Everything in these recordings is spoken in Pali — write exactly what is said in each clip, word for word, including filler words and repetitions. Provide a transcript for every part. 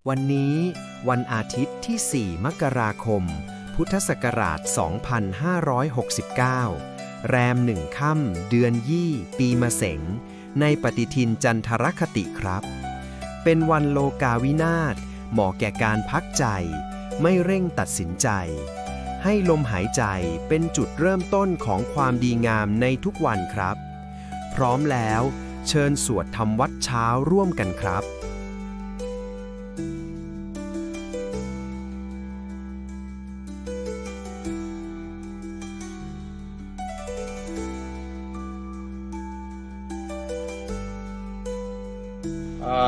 วันนี้วันอาทิตย์ที่ สี่ มกราคม พุทธศักราช สองพันห้าร้อยหกสิบเก้า แรม หนึ่ง ค่ำ เดือนยี่ ปีมะเสง ในปฏิทินจันทรคติครับ เป็นวันโลกาวินาศ เหมาะแก่การพักใจ ไม่เร่งตัดสินใจ ให้ลมหายใจเป็นจุดเริ่มต้นของความดีงามในทุกวันครับ พร้อมแล้ว เชิญสวดทำวัตรเช้าร่วมกันครับ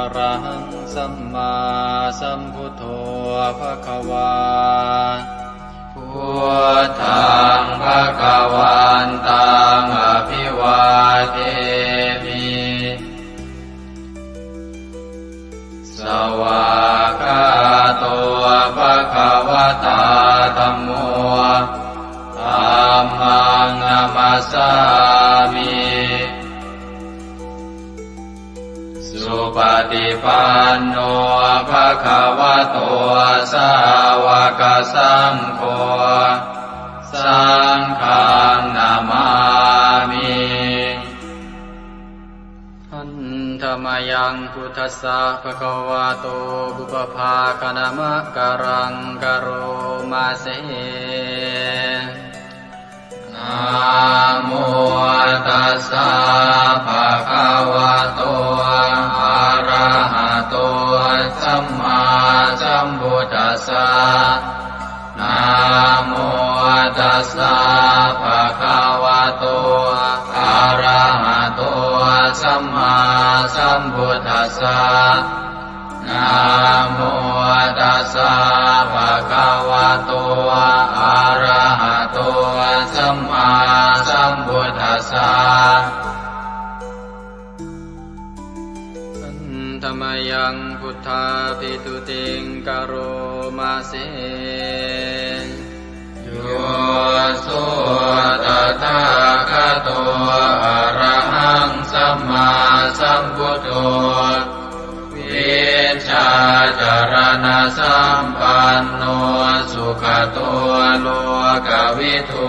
Arahaṃ sammāsambuddho bhagavā. Buddhaṃ bhagavantaṃ abhivādemi. Svākkhāto bhagavatā dhammo. Dhammaṃ namassāmi. Supaṭipanno bhagavato sāvakasaṅgho. Saṅghaṃ namāmi. Handa mayaṃ buddhassa bhagavato pubbabhāganamakāraṃ karoma se. Namo tassa bhagavato arahato sammāsambuddhassa. Namo tassa bhagavato arahato sammāsambuddhassa. Namo tassa bhagavato arahato sammāsambuddhassa. Handa mayaṃ buddhābhistutiṃ karoma se. Yo so tathāgato arahaṃ sammāsambuddho, vijjācaraṇasampanno sugato lokavidū,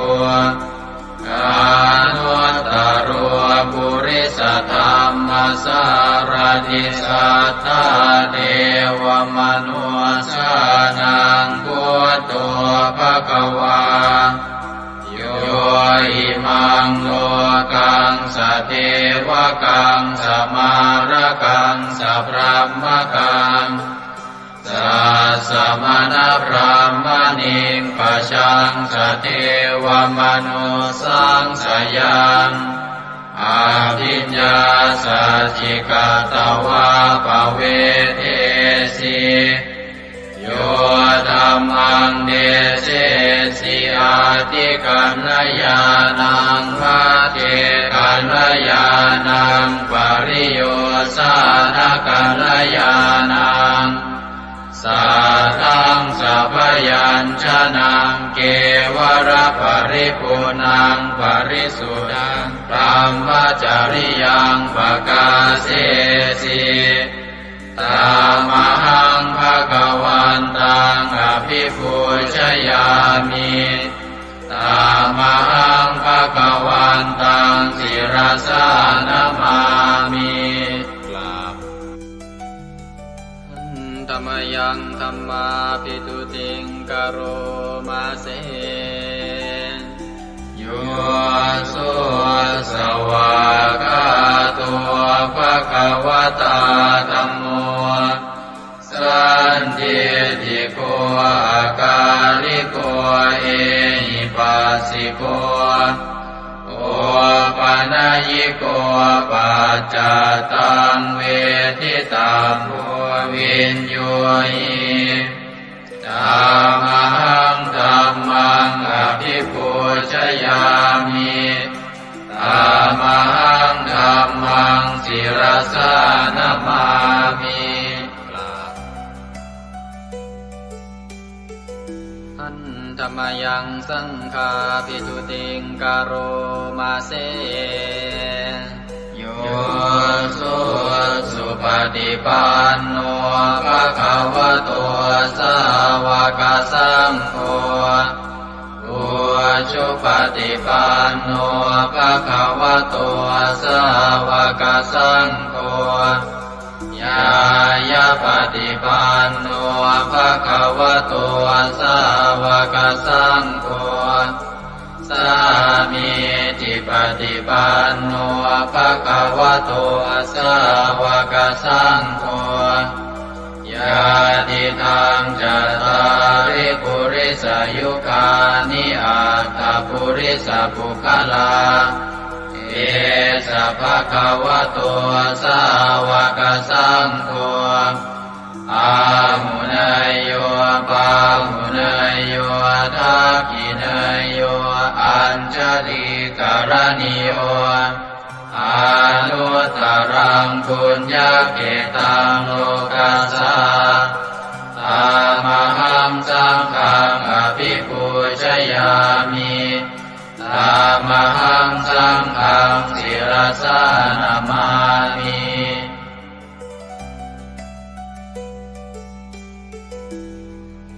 anuttaro purisadammasārathi satthā devamanussānaṃ buddho bhagavā. Yo imaṃ lokaṃ sadevakaṃ samārakaṃ sabrahmakaṃ sassamaṇabrāhmaṇiṃ pajaṃ sadevamanussāṃ sayaṃ abhiññāsacchikatvā pavedesi. Yo dhammaṃ desesi atthi kalyāṇaṃ, pacce kalyāṇaṃ, pariyosāna kalyāṇaṃ, sādhaṃ sabyañjanaṃ, kevala paripūrṇaṃ parisuddhaṃ, brahmacariyaṃ pakāsesi. Tamahaṃ bhagavantaṃ abhipūjayāmi. Tamahaṃ bhagavantaṃ sirasā namāmi. กราบ Handa mayaṃ dhammābhistutiṃ karoma se. Yo so svākkhāto bhagavatā dhammo, sandiṭṭhiko akāliko ehipassiko, opanayiko paccattaṃ veditabbo viññūhi. Tamahaṃ dhammaṃ abhipūjayāmi. Tamahaṃ dhammaṃ sirasā namāmi. กราบ Handa mayaṃ saṅghābhistutiṃ karoma se. Yo Ujusupaṭipanno bhagavato sāvakasaṅgho, ujupaṭipanno bhagavato sāvakasaṅgho, ñāyapaṭipanno bhagavato sāvakasaṅgho, sāmīcipaṭipanno bhagavato sāvakasaṅgho, yadidaṃ cattāri purisayugāni aṭṭha purisapuggalā, esa bhagavato sāvakasaṅgho, āhuneyyo pāhuneyyo dakkhiṇeyyo añjalikaraṇīyo, anuttaraṃ puññakkhettaṃ lokassā. Tamahaṃ saṅghaṃ abhipūjayāmi. Tamahaṃ saṅghaṃ sirasā namāmi.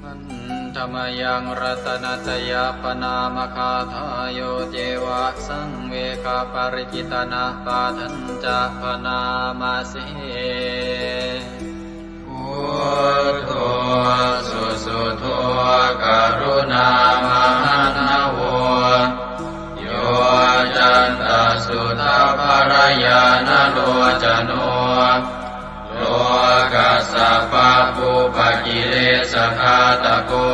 Handa mayaṃ ratanattayapaṇāmagāthāyo ceva saṃvegaparicittanapāṭhañca bhaṇāma se. Buddho susuddho karuṇāmahaṇṇavo, yoccantasuddhabbarañāṇalocano, lokassa pāpūpakilesaghātako,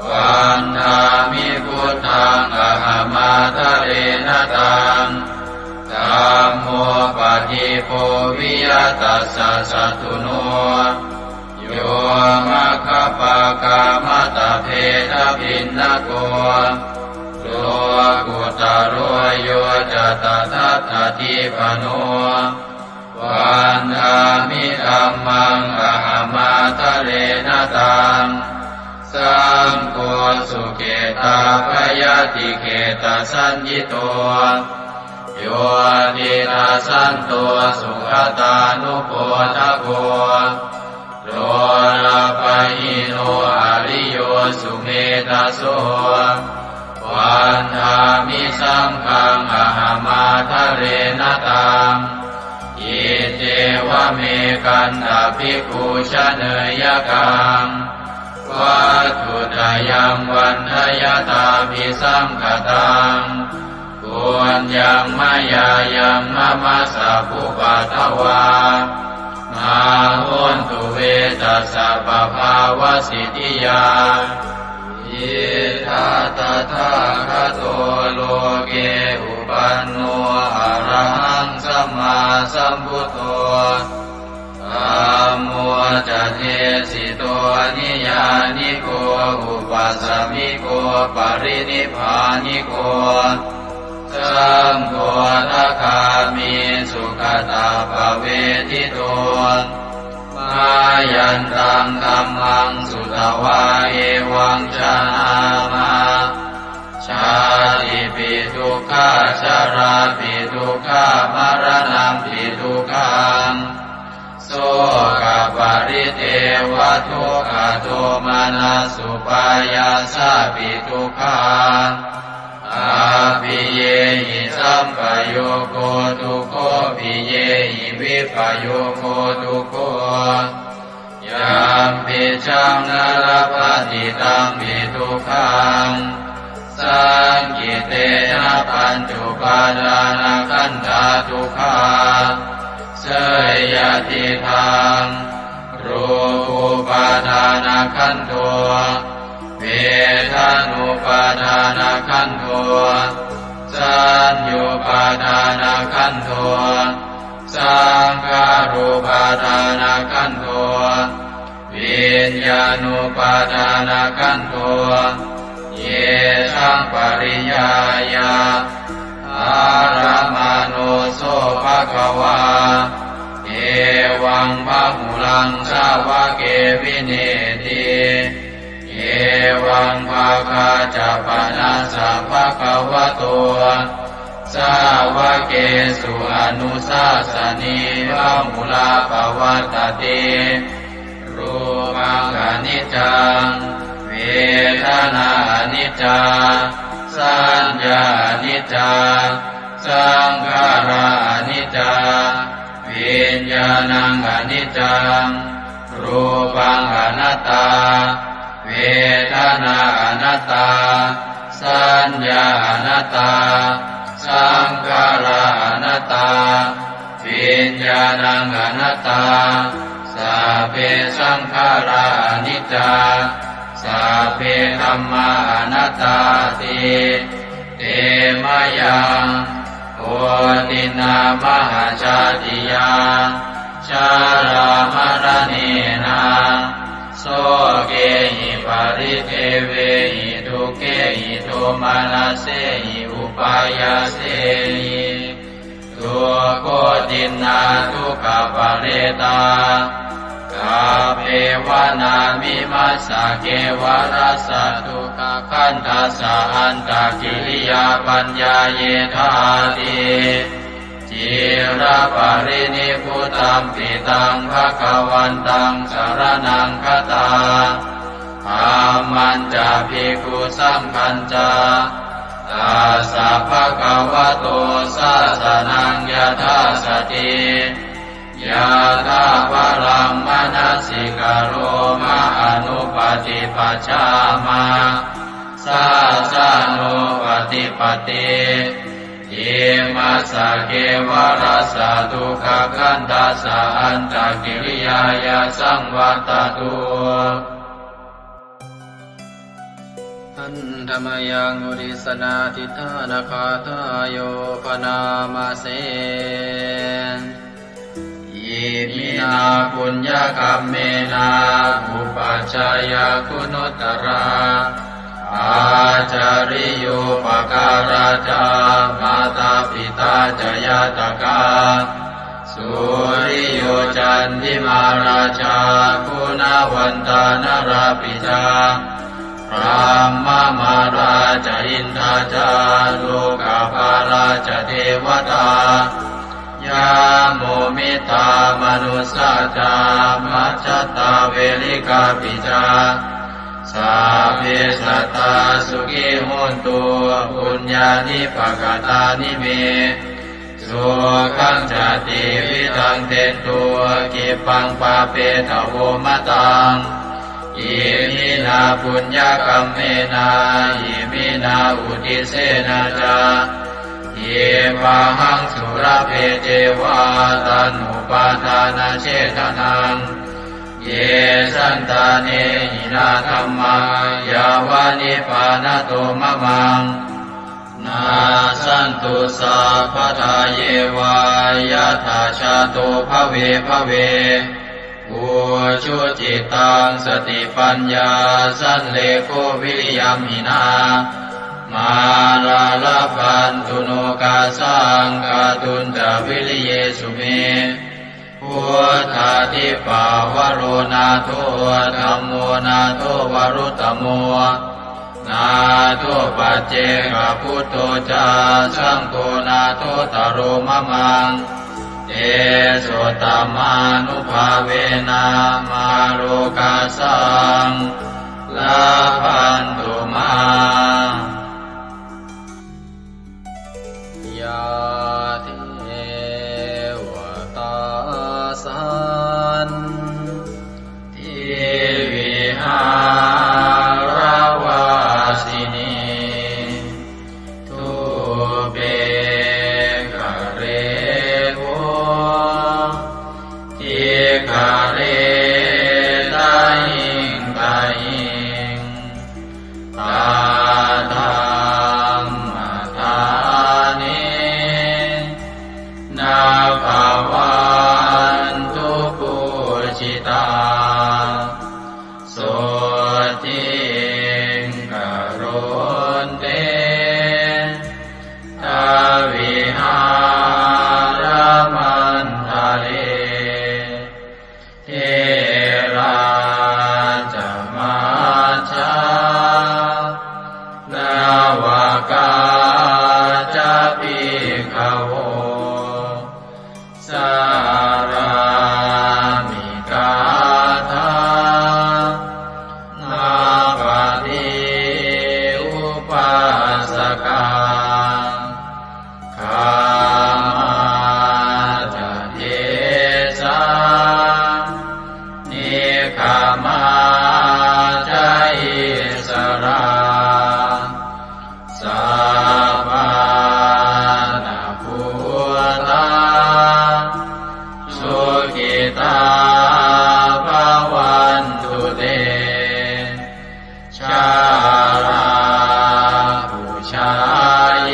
vandāmi buddhaṃ ahamādarena taṃ. Dhammo padīpo viya tassa satthuno, yo maggapākamatabbedabhinnako, lokuttaro yo ca tadattadīpano, vandāmi dhammaṃ ahamādarena taṃ. Saṅgho sukhetappayatikhetasaññito, yo tiṭṭhasanto sugatānubodhako, lolappahīno ariyo sumedhaso, vandāmi saṅghaṃ ahamādarena taṃ. Iccevamekantabhikkhūsaneyakaṃ, vatthuttayaṃ vandayatābhisaṅkhataṃ, puññaṃ mayā yaṃ mama sabbupaddavā, mā hontu ve tassa pabhāvasiddhiyā. Idha tathāgato loke upanno arahaṃ sammāsambuddho, dhammo ca desito niyyāniko upasāmiko parinibbāniko, saṅgho dvāgāmi sugatappavedito. Mayantaṃ dhammaṃ sutvā evaṃ janāma, jātipi dukkhā jarāpi dukkhā maraṇampi dukkhaṃ, sokaparidevadukkhadomanassupāyāsāpi dukkhā, appiyehi sampayogo dukkho piyehi vippayogo dukkho, yampicchaṃ na labhati tampi dukkhaṃ, saṅkhittena pañcupādānakkhandhā dukkhā. Seyyathīdaṃ, rūpupādānakkhandho, vedanupādānakkhandho, saññupādānakkhandho, saṅkhārupādānakkhandho, viññāṇupādānakkhandho. Yesaṃ pariññāya, āramāno so bhagavā, evaṃ bahulaṃ sāvake vineeti. Evaṃ bhāgā ca panassa bhagavato, sāvake su anusāsanī bahulā pavattati. Rūpaṃ aniccaṃ, vedanā aniccā, saññā aniccā, saṅkhārā aniccā, viññāṇaṃ aniccaṃ. Rūpaṃ anattā, vedanā anattā, saññā anattā, saṅkhārā anattā, viññāṇaṃ anattā. Sabbe saṅkhārā aniccā, sabbe dhammā anattāti. Te mayaṃ otiṇṇā mahajātiyā jarāmaraṇena sokehi paridevehi dukkhehi domanassehi upāyāsehi. Dukkhotiṇṇā dukkhaparetā kappeva nāmi massa kevalassa dukkhakandhassa antakiriyā paññāyedhāti. Ciraparinibbutampi taṃ bhagavantaṃ saraṇaṃ gatā, dhammañca bhikkhusaṅghañca, tassa bhagavato sāsanaṃ yathāsati, yathābalaṃ manasikaroma anupaṭipajjhāma, sāsanūpaṭipatti. Imassa kevalassa dukkhakandhassa antakiriyāya saṃvattatu. Handa mayaṃ uddissanādhiṭṭhānagāthāyo bhaṇāma se. Iminā puññakammena upajjhāyā guṇuttarā, ācariyūpakārā ca mātā pitā ca ñātakā, suriyo candimā rājā guṇavantā narāpi ca, brahmamārā ca indā ca lokapālā ca devatā, yamo mittā manussā ca majjhattā verikāpi ca, sabbe sattā sukhī hontu puññāni pakatāni me, sukhañca tividhaṃ dentu khippaṃ pāpetha vomataṃ. Iminā puññakammena iminā uddisena ca khippāhaṃ sulabhe ceva taṇhupādānachedanaṃ. Ye santāne hinā dhammā yāva nibbānato mamaṃ, nassantu sabbadā yeva yattha jāto bhave bhave. Ujucittaṃ satipaññā sallekho viriyamhinā, mārā labhantu nokāsaṃ kātuñca viriyesu me. Buddhādhipavaro nātho, dhammo nātho varuttamo, nātho paccekabuddho ca, saṅgho nāthottaro mamaṃ. Tesottamānubhāvena mārokāsaṃ labhantu mā. Yā devatā santi vihāravāsinī, thūpe ghare bodhighare tahiṃ tahiṃ, tā dhammadānena bhavantu pūjitā. So Samā ca issarā sappāṇabhūtā sukhitā bhavantu te. Jalābujā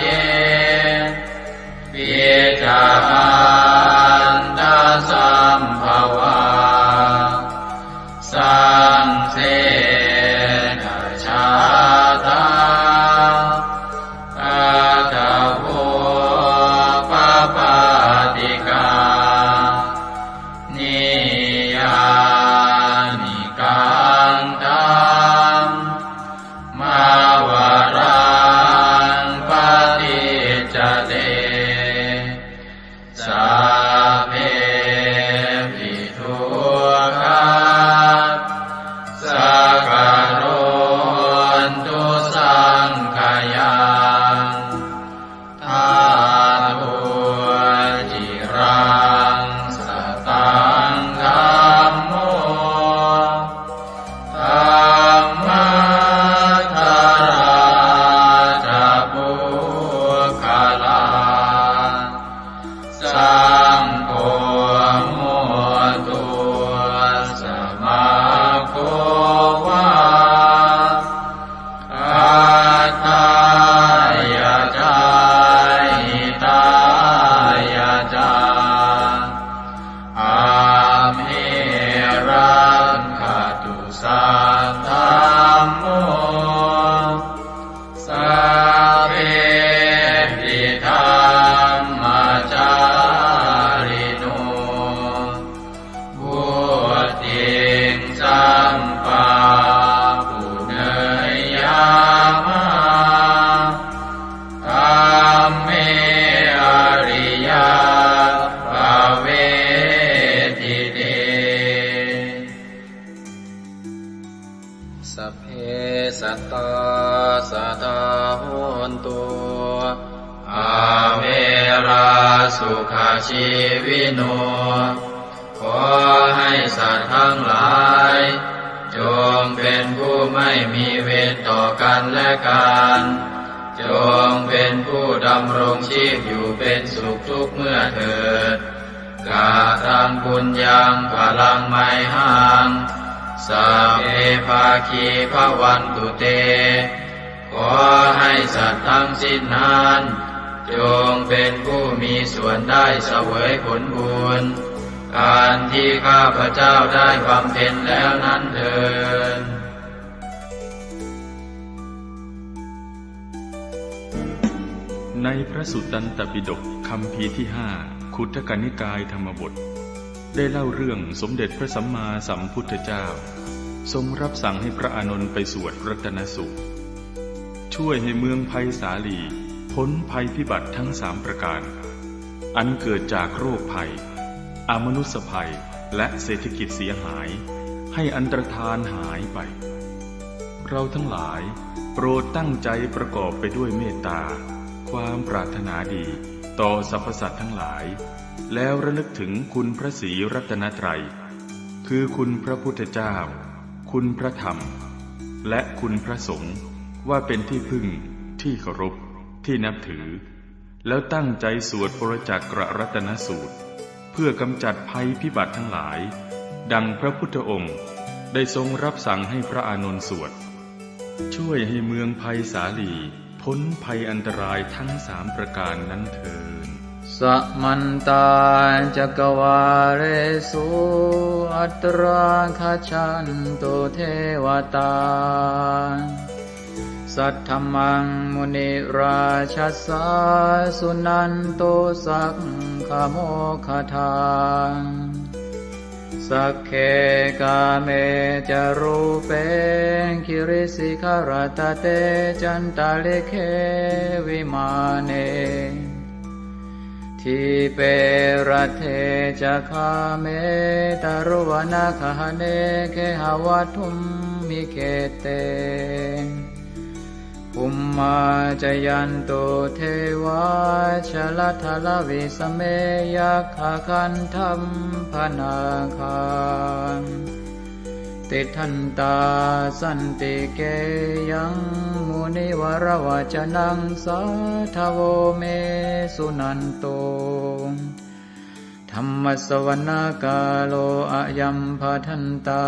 yepi ca aṇḍasambhavā saṃsedajātā athavopapātikā niyyānikaṃ dhammavaraṃ paṭicca te sabbepi dukkhā saṅkarontu saṅkhayaṃ. Tato ciraṃ sataṃ dhammo dhammaddharā ca puggalā saṅgho hotu samaggo va atthāya ca hitāya ca. Amhe rakkhatu saddhammo sabbepi dhammacārino. Vuḍḍhiṃ sampāpuṇeyyāma dhamme ariyappavedite. Sabbe sattā sadā hontu averā sukhajīvino. ขอให้สัตว์ทั้งหลาย จงเป็นผู้ไม่มีเวรต่อกันและกัน จงเป็นผู้ดำรงชีพอยู่เป็นสุขทุกเมื่อเถิด Kataṃ puññaṃ phalaṃ mayhaṃ sabbe bhāgī bhavantu te. ขอให้สัตว์ทั้งสิ้นนั้น จงเป็นผู้มีส่วนได้เสวยผลบุญ อันที่ข้าพเจ้าได้บำเพ็ญแล้วนั้นเทอญ ในพระสุตตันตปิฎกคัมภีร์ที่ห้า ขุททกนิกายธรรมบท ได้เล่าเรื่องสมเด็จพระสัมมาสัมพุทธเจ้า ทรงรับสั่งให้พระอานนท์ไปสวดรัตนสูตร ช่วยให้เมืองไพศาลีพ้นภัยพิบัติทั้งสามประการ อันเกิดจากโรคภัย อมนุสสภัย และเศรษฐกิจเสียหาย ให้อันตรธานหายไป เราทั้งหลายโปรดตั้งใจประกอบไปด้วยเมตตา ความปรารถนาดีต่อสรรพสัตว์ทั้งหลาย แล้วระลึกถึงคุณพระศรีรัตนตรัย คือคุณพระพุทธเจ้า คุณพระธรรม และคุณพระสงฆ์ ว่าเป็นที่พึ่ง ที่เคารพ ที่นับถือ แล้วตั้งใจสวดปรจจักรรัตนสูตร เพื่อกำจัดภัยพิบัติทั้งหลาย ดังพระพุทธองค์ได้ทรงรับสั่งให้พระอานนท์สวด ช่วยให้เมืองไพศาลีพ้นภัยอันตรายทั้งสามประการนั้นเทอญ Samantā cakkavāḷesu atrāgacchantu devatā. Saddhammaṃ munirājassa suṇantu saggamokkhadaṃ. Sagge kāme ca rūpe girisikharataṭe cantalikkhe vimāne. Dīpe raṭṭhe ca gāme taruvanagahane gehavatthumhi khette. Bhummā cāyantu devā jalathalavisame yakkhagandhabbanāgā. tiṭṭhantā santike yaṃ munivaravacanaṃ sādhavo me suṇantu. Dhammassavanakālo ayambhadantā.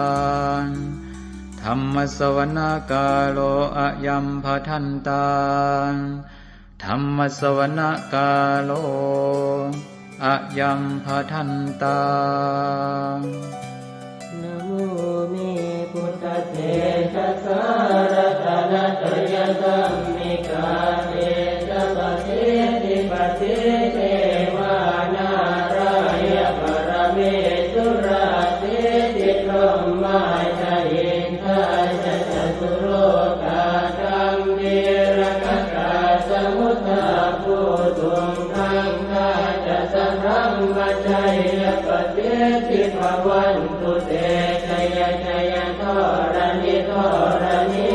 Dhammassavanakālo ayambhadantā. Dhammassavanakālo ayambhadantā. Namo me buddhatejasā ratanattayadhammikā tejapasiddhi pasīdevā nārāya paramesurā siddhibrahmā ca indā ca catulokā gambhīrakkhakā samuddā bhūtuṃ gaṅgā ca sabrahmajayya pasiddhi bhavantu te. Jaya jaya dharaṇi dharaṇī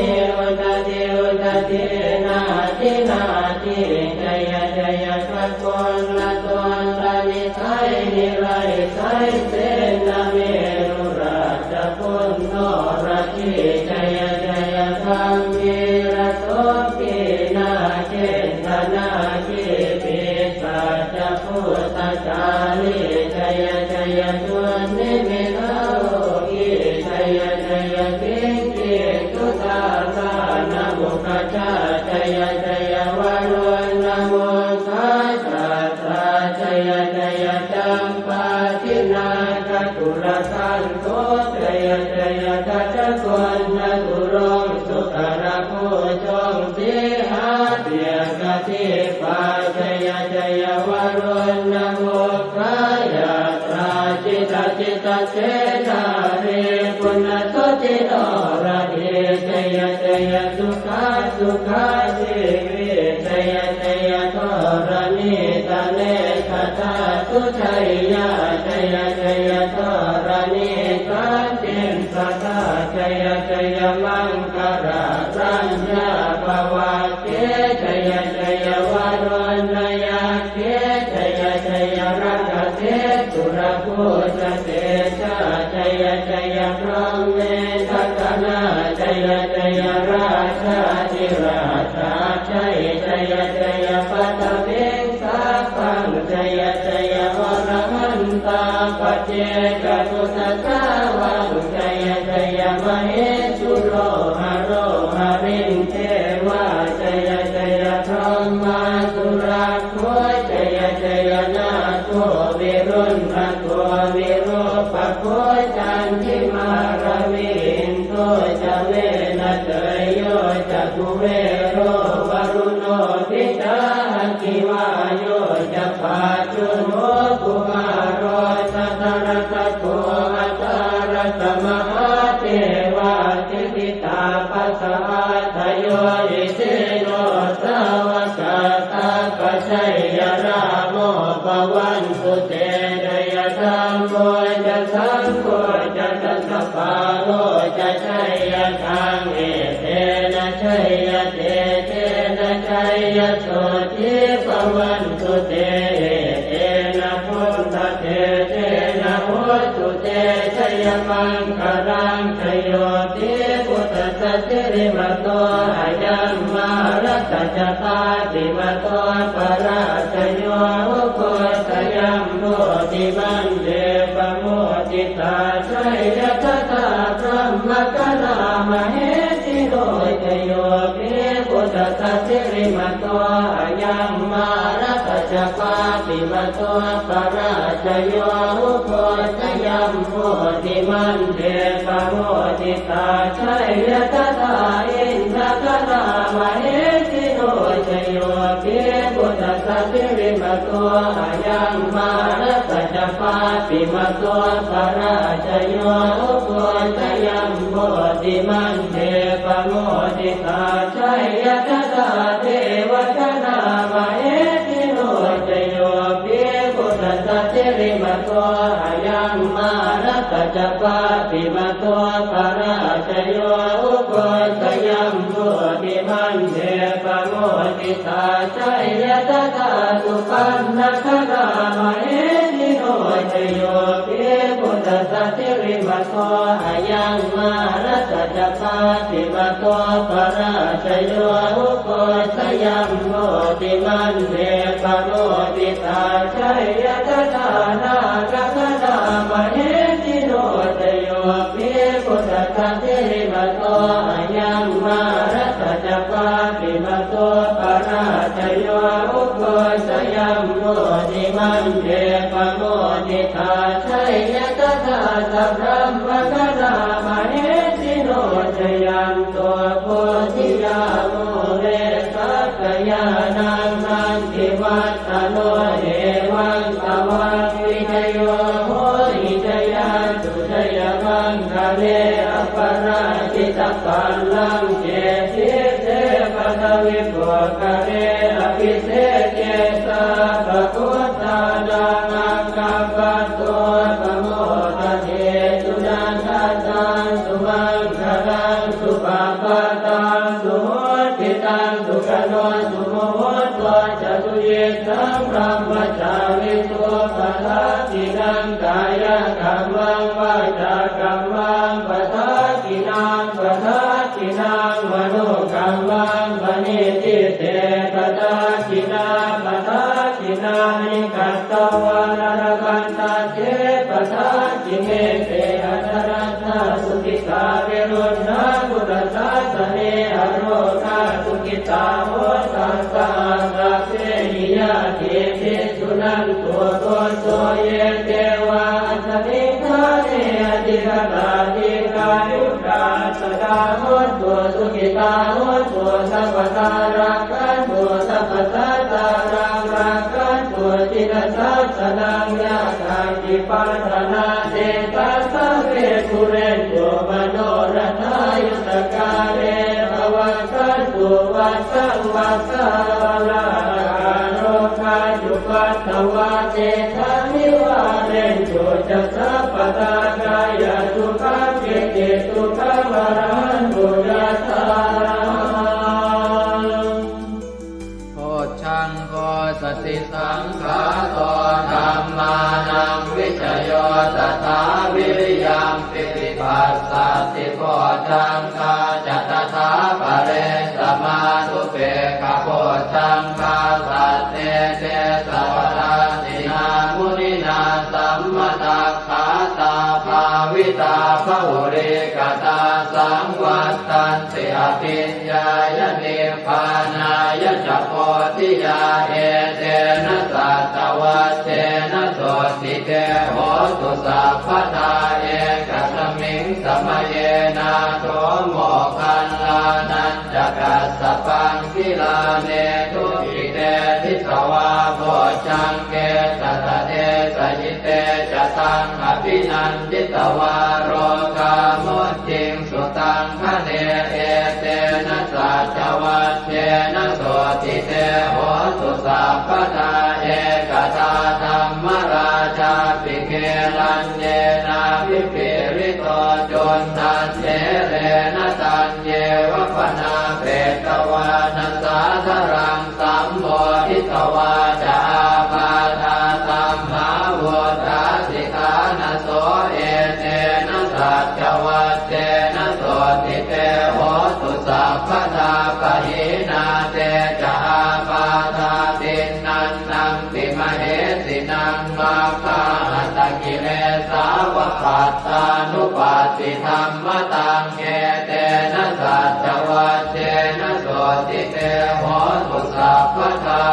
udadhi udadhī nadi nadī jaya jaya gaganalatantanisaya nirayasaya senameru rājabala noradī jaya jaya gambhīra sombhī nāgendanāgī pisāca bhūtakālī jaya jaya dunnimittarogī jaya jaya kinkicudābhāṇamukhajā jaya jaya varuṇamukhasātrā jaya jaya campādināgakulagantho jaya jaya gajagonnaturaṅga sukarabhujaṅga sīhabyagghadīpā jaya jaya varuṇamukhayātrā jita jita senārī puna suddhi noradī jaya jaya sukhā sukhā jīvī jaya jaya dharaṇītale sadāsujayā jaya jaya dharaṇī santin sadā jaya jaya maṅkarāraññā bhavagge jaya jaya varuṇayakkhe jaya jaya rakkhase surabhujatejā jaya jaya brahmendagaṇā jaya jaya rājādhirājasājjai jaya jaya paṭhaviṃ sabbaṃ jaya jaya arahantā paccekabuddhasāvaṃ jaya jaya mahesuro haro harindevā jaya jaya brahmā surakkho jaya jaya nāgo viruḷhako virūpakkho candimā ravi indo ca venateyyo ca kuvero varuṇopi ca aggi vāyo ca pājuṇho kumāro dhataraṭṭhako aṭṭhārasa mahādevā siddhitāpasa-ādayo isino sāvakā sabbe jaya rāmo bhavantu te jaya dhammo ca saṅgho ca dasapālo ca jayakaṃ etena jayatejena jayasotthī bhavantu te etena buddhatejena hotu te jayamaṅgalaṃ jayo pi buddhassa sirīmato ayaṃ mārassa ca pāpimato parājayo ugghosayuṃ bodhimaṇḍe pamoditā jaya tadā brahmagaṇā mahesino jayo pi buddhassa sirīmato ayaṃ mārassa ca pāpimato parājayo ugghosayuṃ bodhimaṇḍe pamoditā jaya tadā indagaṇā mahesino jayo pi buddhassa sirīmato ayaṃ mārassa ca pāpimato parājayo ugghosayuṃ bodhimaṇḍe pamoditā jaya tadā devagaṇā mahesino jayo pi buddhassa sirīmato ayaṃ mārassa ca pāpimato parājayo ugghosayuṃ bodhimaṇḍe pamoditā jaya tadā supaṇṇagaṇā mahesino jayo pi buddhassa sirīmato ayaṃ mā Mārassa ca pāpimato parājayo, ugghosayuṃ bodhimaṇḍe pamoditā, jaya tadā nāgagaṇā mahesino. Jayo hi buddhassa sirīmato ayaṃ, mārassa ca pāpimato parājayo, ugghosayuṃ bodhimaṇḍe pamoditā, jaya tadā sabrahmagaṇā mahesino. Jayanto bodhiyā mūle sakyānaṃ nandivaḍḍhano, evaṃ tvaṃ vijayo hohi jayassu jayamaṅgale, aparājitapallaṅke sīse paṭhavipokkhare, abhiseke sabbabuddhānaṃ aggappatto pamodati. Sunakkhattaṃ sumaṅgalaṃ supabhātaṃ suhuṭṭhitaṃ, sukhaṇo sumuhutto ca suyiṭṭhaṃ brahmacārisu, padakkhiṇaṃ kāyakammaṃ vācākammaṃ padakkhiṇaṃ, padakkhiṇaṃ manokammaṃ paṇidhī te padakkhiṇā, padakkhiṇāni katvāna labhantatthe padakkhiṇe. Te atthaladdhā sukhitā viruḷhā buddhasāsane, arogā sukhitā hotha saha sabbehi ñātibhi. Suṇantu bhonto ye devā asmiṃ ṭhāne adhigatā, dīghāyukā sadā hontu, sukhitā hontu sabbadā, rakkhantu sabbasattānaṃ, rakkhantu jinasāsanaṃ. Yā kāci patthanā tesaṃ sabbe pūrentu manorathā, yuttakāle pavassantu vassaṃ vassā, ālāhakā rogā cupaddavā tesaṃ nivārentu ca sabbadā, kāyasukhaṃ cittisukhaṃ arahantu yathārahaṃ. Bojjhaṅgo satisaṅkhāto dhammānaṃ vicayo tathā, viriyampīti passaddhi bojjhaṅgā ca tathāpare, samādhupekkhabojjhaṅgā sattete sabbadassinā, muninā sammadakkhātā bhāvitā bahulīkatā, saṃvattanti abhiññāya nibbānāya ca bodhiyā. Etena saccavajjena sotthi te hotu sabbadā, ekasmiṃ samaye nātho moggallānañca kassapaṃ, gilāne dukkhite disvā bojjhaṅge satta desayi. Te ca taṃ abhinanditvā rogā mucciṃsu taṅkhaṇe. Etena saccavajjena sotthi te hotu sabbadā, ekadā dhammarājāpi gelaññenābhipīḷito, cundattherena taññeva bhaṇāpetvāna sādaraṃ, sammoditvā ca ābādhā tamhā vuṭṭhāsi ṭhānaso. Etena saccavajjena sotthi te hotu sabbadā, pahīnā te ca ābādhā tiṇṇannampi mahesinaṃ, maggāhatakilesāva pattānuppattidhammataṃ. Etena saccavajjena sotthi te hotu sabbadā.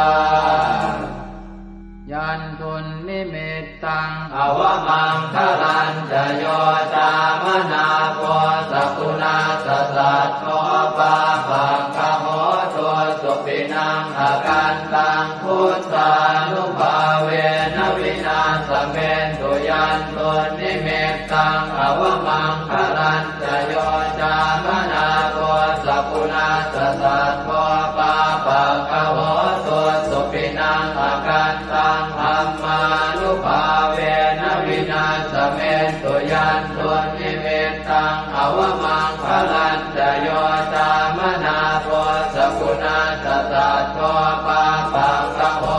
Yandunnimittaṃ avamaṅgalañca yo cāmanāpo sakuṇassa saddo, pāpaggaho dussupinaṃ akantaṃ, buddhānubhāvena vināsamentu. Yandunnimittaṃ avamaṅgalañca yo cāmanāpo sakuṇassa saddo, pāpaggaho dussupinaṃ akantaṃ, dhammānubhāvena vināsamentu. Yandunnimittaṃ avamaṅgalañca yo cāmanāpo sakuṇassa saddo, pāpaggaho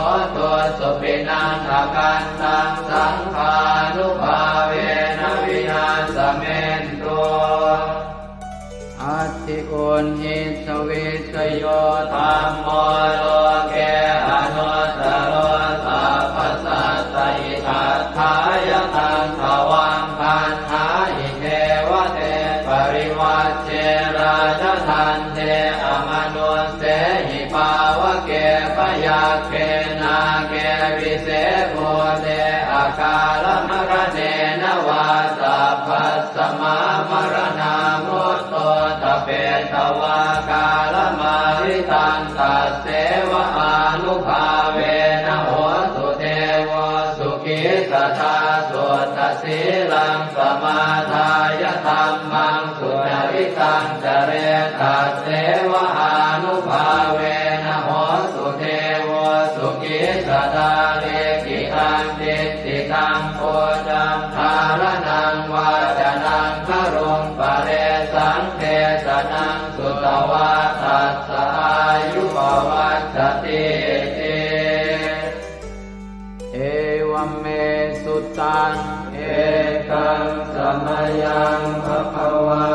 Uṇhissavissayo dhammo loke anuttaro sabbasattahitatthāya taṃ tvaṃ gaṇhāhi devate parivajje rājadaṇḍe amanussehi pāvake byagghe nāge vise bhūte akālamaraṇena vā sabbasmā maraṇā mutto ṭhapetvā kālamāritaṃ tasseva ānubhāvena hotu devo sukhī sadā. Suddhasīlaṃ samādāya dhammaṃ sucaritaṃ care tasseva ānubhāvena hotu devo sukhī sadā. Likkhitaṃ cintitaṃ pūjaṃ dhāraṇaṃ vācanaṃ garuṃ paresaṃ desanaṃ sutvā tassa āyu pavaḍḍhatīti. Evaṃ me sutaṃ. Ekaṃ samayaṃ bhagavā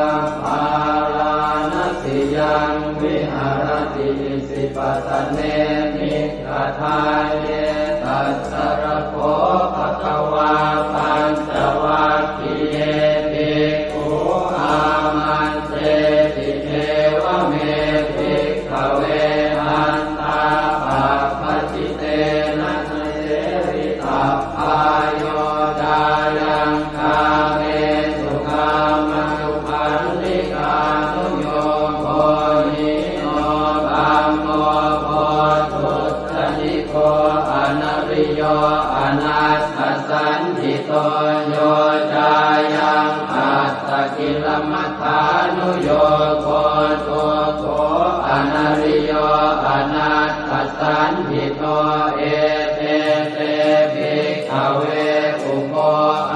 bārāṇasiyaṃ viharati isipatane migadāye. Tatra kho bhagavā pañcavaggiye bhikkhū āmantesi: Evaṃ me bhikkhave antā pabbajitena na sevitabbā, yo cāyaṃ kāmesu kāmasukhallikānuyogo hīno gammo pothujjaniko anariyo anatthasañhito, yo cāyaṃ attakilamathānuyogo dukkho anariyo anatthasañhito. Ete te bhikkhave ubho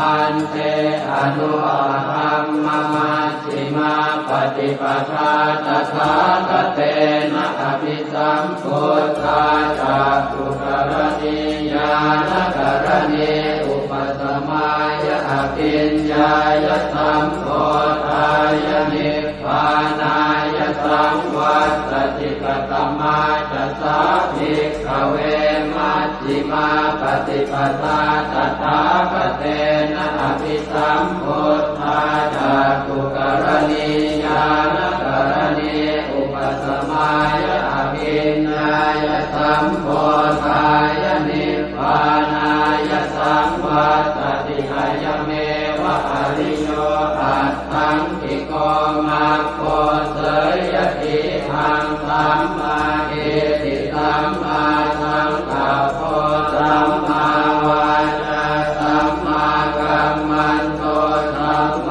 ante anupagamma majjhimā paṭipadā tathāgatena abhisambuddhā cakkhukaraṇī ñāṇakaraṇī upasamāya abhiññāya sambodhāya nibbānāya saṃvattati. Katamā ca sā bhikkhave maj jhimā paṭipadā tathāgatena abhisambuddhā cakkhukaraṇī ñāṇakaraṇī upasamāya abhiññāya sambodhāya nibbānāya saṃvattati. Ayameva ariyo aṭṭhaṅgiko maggo, seyyathidaṃ: sammādiṭṭhi sammāsaṅkappo sammāvācā sammākammanto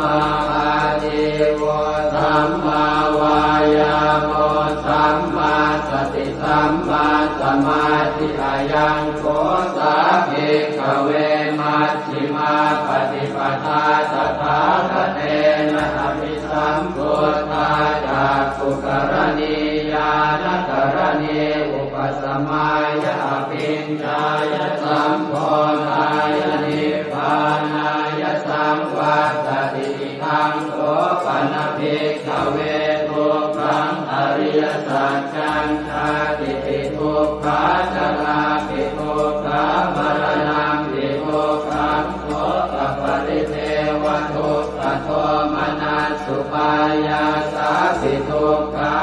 sammāājīvo sammāvāyāmo sammāsati sammāsamādhi. Ayaṃ kho sā bhikkhave maj jhimā paṭipadā tathāgatena abhisambuddhā cakkhukaraṇī ñāṇakaraṇī upasamāya abhiññāya sambodhāya nibbānāya saṃvattati. Idaṃ kho pana bhikkhave dukkhaṃ ariyasaccaṃ: jātipi dukkhā jarāpi dukkhā maraṇampi dukkhaṃ sokaparidevadukkhadomanassupāyāsāpi dukkhā,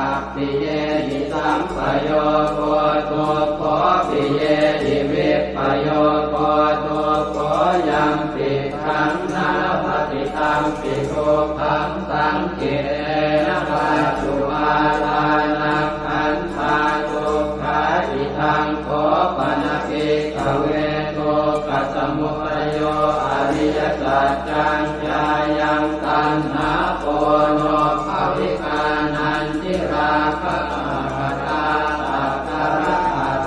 appiyehi sampayogo dukkho piyehi vippayogo dukkho, yampicchaṃ na labhati tampi dukkhaṃ saṅkhittena pātubādhānakkhandhā dukkhā. Idaṃ kho pana bhikkhave dukkhasamudayo ariyasaccaṃ: yāyaṃ taṇhā ponobbhavikā nandirāgasahagatā tatra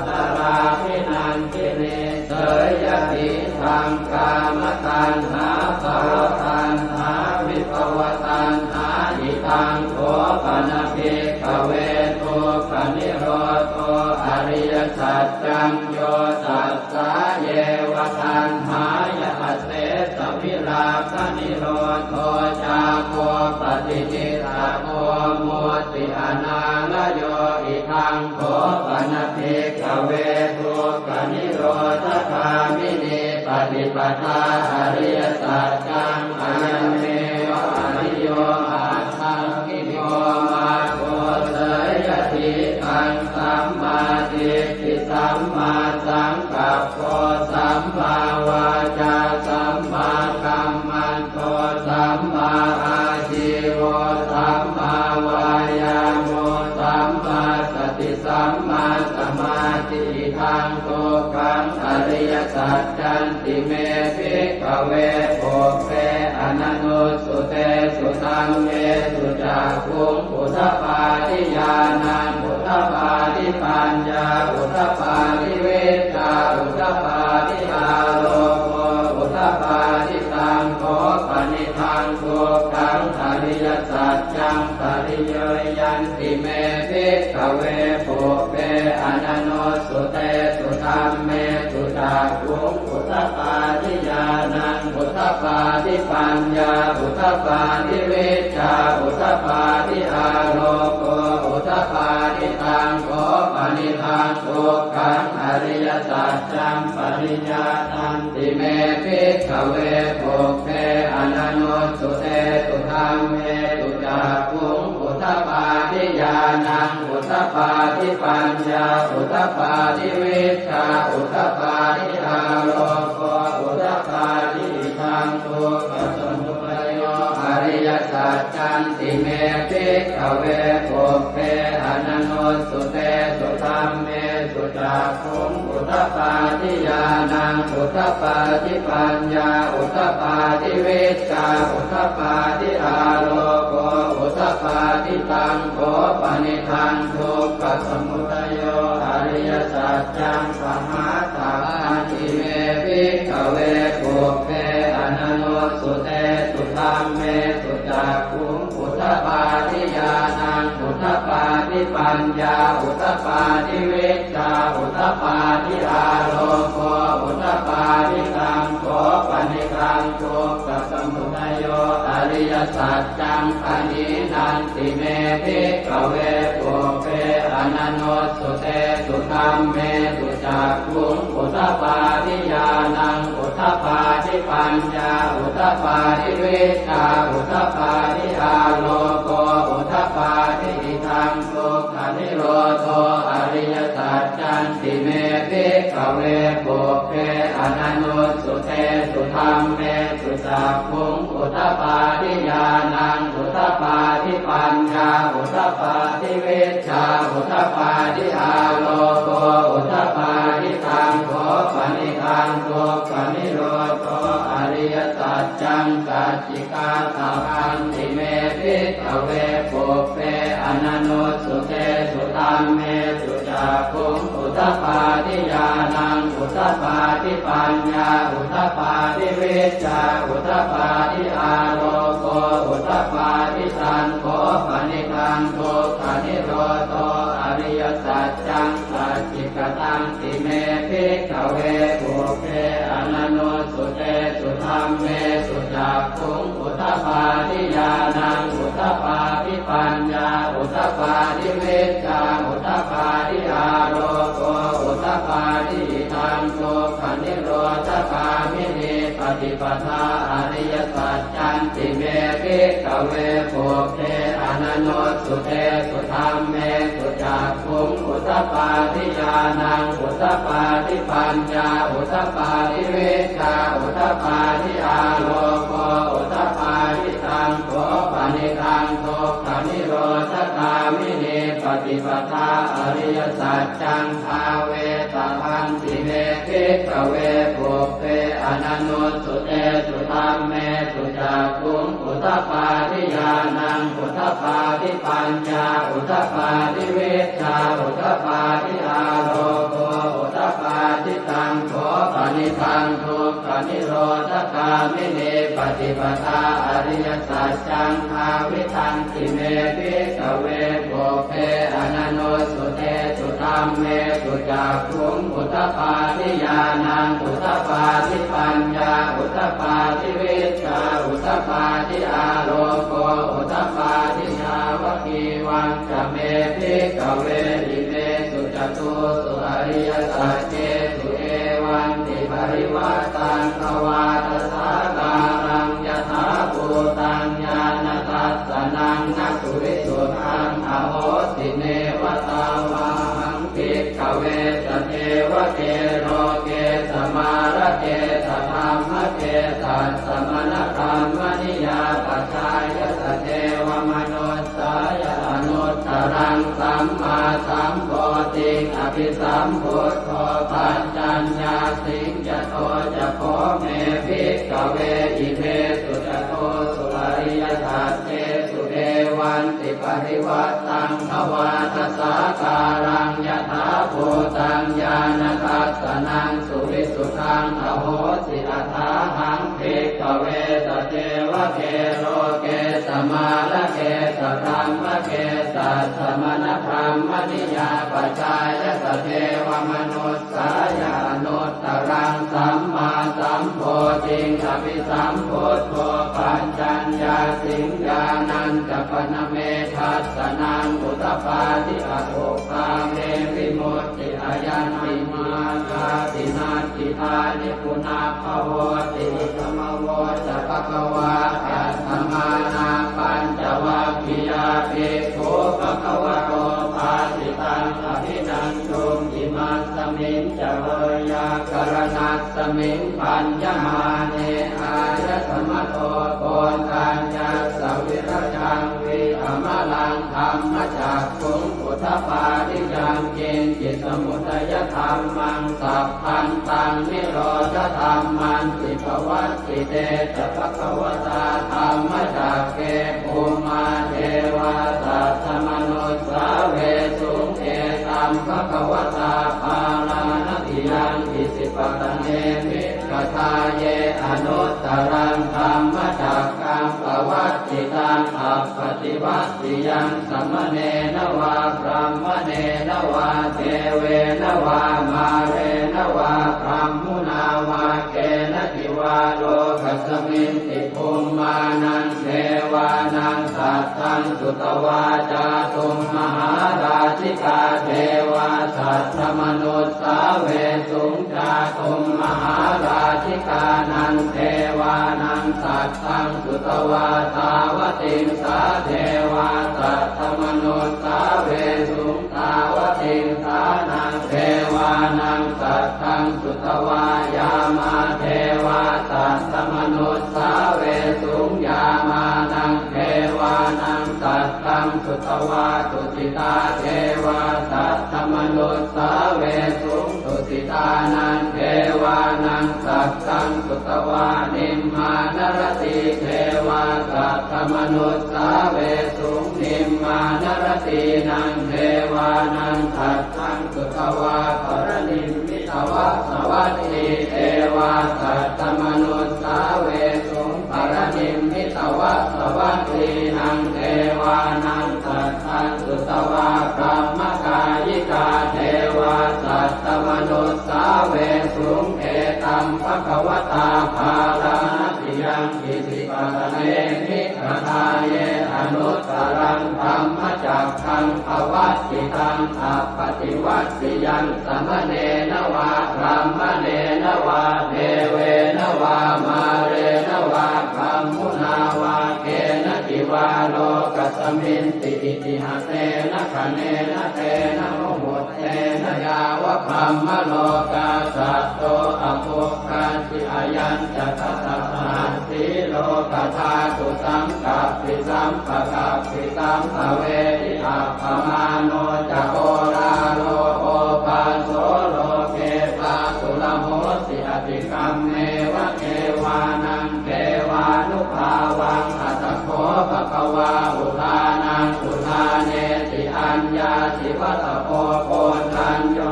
tatrābhinandinī, seyyathidaṃ: kāmataṇhā bhavataṇhā vibhavataṇhā. Idaṃ kho pana bhikkhave dukkhanirodho ariyasaccaṃ: yo tassāyeva taṇhāya asesavirāganirodho cāgo paṭi Nissaggo mutti anālayo. Idaṃ kho pana bhikkhave dukkhanirodhagāminī paṭipadā ariyasaccaṃ. Ayameva ariyo aṭṭhaṅgiko maggo. Seyyathīdaṃ: sammādiṭṭhi sammāsaṅkappo sammāvācā sammākammanto sammāājīvo sammāvāyāmo sammāsati sammāsamādhi. Idaṃ dukkhaṃ ariyasaccanti me bhikkhave pubbe ananussutesu dhammesu cakkhuṃ udapādi ñāṇaṃ udapādi paññā udapādi vijjā udapādi āloko udapādi. Taṃ kho panidaṃ dukkhaṃ ariyasaccaṃ pariññeyyanti me bhikkhave pubbe ananussutesu dhammesu cakkhuṃ udapādi ñāṇaṃ udapādi paññā udapādi vijjā udapādi āloko udapādi. Taṃ kho panidaṃ dukkhaṃ ariyasaccaṃ pariññātanti me bhikkhave pubbe ananussutesu dhammesu cakkhuṃ udapādi ñāṇaṃ udapādi paññā udapādi vijjā udapādi āloko udapādi. Idaṃ dukkhasamudayo ariyasaccanti me bhikkhave pubbe ananussutesu dhammesu cakkhuṃ udapādi ñāṇaṃ udapādi paññā udapādi vijjā udapādi āloko udapādi. Taṃ kho panidaṃ dukkhasamudayo ariyasaccaṃ pahātabbanti me bhikkhave pubbe ananussutesu dhammesu cakkhuṃ udapādi ñāṇaṃ udapādi paññā udapādi vijjā udapādi āloko udapādi. Taṃ kho panidaṃ dukkhasamudayo ariyasaccaṃ pahīnanti me bhikkhave pubbe ananussutesu dhammesu cakkhuṃ udapādi ñāṇaṃ udapādi paññā udapādi vijjā udapādi āloko udapādi. Idaṃ dukkhanirodho ariyasaccanti me bhikkhave pubbe ananussutesu dhammesu cakkhuṃ udapādi ñāṇaṃ udapādi paññā udapādi vijjā udapādi āloko udapādi. Taṃ kho panidaṃ dukkhanirodho ariyasaccaṃ sacchikātabbanti me bhikkhave pubbe ananussutesu dhammesu cakkhuṃ udapādi ñāṇaṃ udapādi paññā udapādi vijjā udapādi āloko udapādi. Taṃ kho panidaṃ dukkhanirodho ariyasaccaṃ sacchikatanti me bhikkhave pubbe ananussutesu dhammesu cakkhuṃ udapādi ñāṇaṃ udapādi paññā udapādi vijjā udapādi āloko udapādi. Idaṃ dukkhanirodhagāminī paṭipadā ariyasaccanti me bhikkhave pubbe ananussutesu dhammesu cakkhuṃ udapādi ñāṇaṃ udapādi paññā udapādi vijjā udapādi āloko udapādi. Taṃ kho panidaṃ dukkhanirodhagāminī paṭipadā ariyasaccaṃ bhāvetabbanti me bhikkhave pubbe ananussutesu dhammesu cakkhuṃ udapādi ñāṇaṃ udapādi paññā udapādi vijjā udapādi āloko udapādi. Taṃ kho panidaṃ dukkhanirodhagāminī paṭipadā ariyasaccaṃ bhāvitanti me bhikkhave pubbe ananussutesu Dhammesu cakkhuṃ udapādi ñāṇaṃ udapādi paññā udapādi vijjā udapādi āloko udapādi. Yāvakīvañca me bhikkhave imesu catūsu ariyasaccesu evantiparivaṭṭaṃ dvādasākāraṃ yathābhūtaṃ ñāṇadassanaṃ na suvisuddhaṃ ahosi, neva tāvāhaṃ bhikkhave sadevake loke samārake sadhammake sassamaṇabrāhmaṇiyā pajāya sadevamanussāya anuttaraṃ sammāsambodhiṃ abhisambuddho paccaññāsiṃ. Yato ca kho me bhikkhave imesu catūsu ariyasaccesu evantiparivaṭṭaṃ dvādasākāraṃ yathābhūtaṃ ñāṇadassanaṃ suvisuddhaṃ ahosi, athāhaṃ bhikkhave sadevake loke samārake sadhammake sassamaṇabrāhmaṇiyā pajāya sadevamanussāya anuttaraṃ sammāsambodhiṃ abhisambuddho paccaññāsiṃ. Ñāṇañca pana me dassanaṃ udapādi, akuppā me vimutti, ayañpi mārgāti natthitāni punabbhavoti. Idamavoca bhagavā. Attamanā pañcavaggiyā bhikkhū bhagavato bhāsitaṃ abhinanduṃ. Imasmiñca veyyākaraṇasmiṃ bhaññamāne āyasmato Koṇḍaññassa virajaṃ vītamalaṃ dhammacakkhuṃ udapādi: yaṅkiñci samudayadhammaṃ sabbantaṃ nirodhadhammanti. Pavattite ca bhagavatā dhammacakke bhummā devā saddamanussāvesuṃ: etaṃ bhagavatā Bārāṇasiyaṃ Isipatane Migadāye anuttaraṃ dhammacakkaṃ pavattitaṃ appaṭivattiyaṃ samaṇena vā brāhmaṇena vā devena vā mārena vā brahmunā vā kenaci vā lokasminti bhummānaṃ devānaṃ saddaṃ sutvā cātummahārājikā devā saddamanussāvesuṃ. Cātummahārājikānaṃ devānaṃ saddaṃ sutvā tāvatiṃsā devā saddamanussāvesuṃ. Tāvatiṃsānaṃ devānaṃ saddaṃ sutvā yāmā devā saddamanussāvesuṃ. Yāmānaṃ devānaṃ saddaṃ sutvā tusitā devā saddamanussāvesuṃ. Tusitānaṃ devānaṃ saddaṃ sutvā nimmānaratī devā saddamanussāvesuṃ. Nimmānaratīnaṃ devānaṃ saddaṃ sutvā paranimmitavasavattī devā saddamanussāvesuṃ. Paranimmitavasavattīnaṃ devānaṃ saddaṃ sutvā brahmakāyikā devā saddamanussāvesuṃ. Etaṃ bhagavatā Bārāṇasiyaṃ Isipatane Migadāye anuttaraṃ dhammacakkaṃ pavattitaṃ appaṭivattiyaṃ samaṇena vā brāhmaṇena vā devena vā mārena vā brahmunā vā kenaci vā lokasminti itihasena khaṇena tena muhuttena yāva brahmalokā saddo abbhuggacchi. Ayañca dasasahassī lokadhātu saṅkappi sampakappi sampavedhi. Appamāṇo ca oḷāro obhāso loke pāturahosi atikkammeva devānaṃ devānubhāvaṃ. Atha kho bhagavā udānaṃ udānesi: Aññāsi vata bho Koṇḍañño,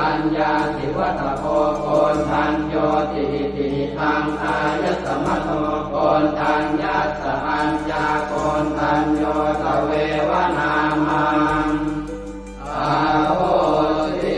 aññāsi vata bho Koṇḍaññoti. Iti hidaṃ āyasmato Koṇḍaññassa aññākoṇḍañño tveva nāmaṃ ahosi.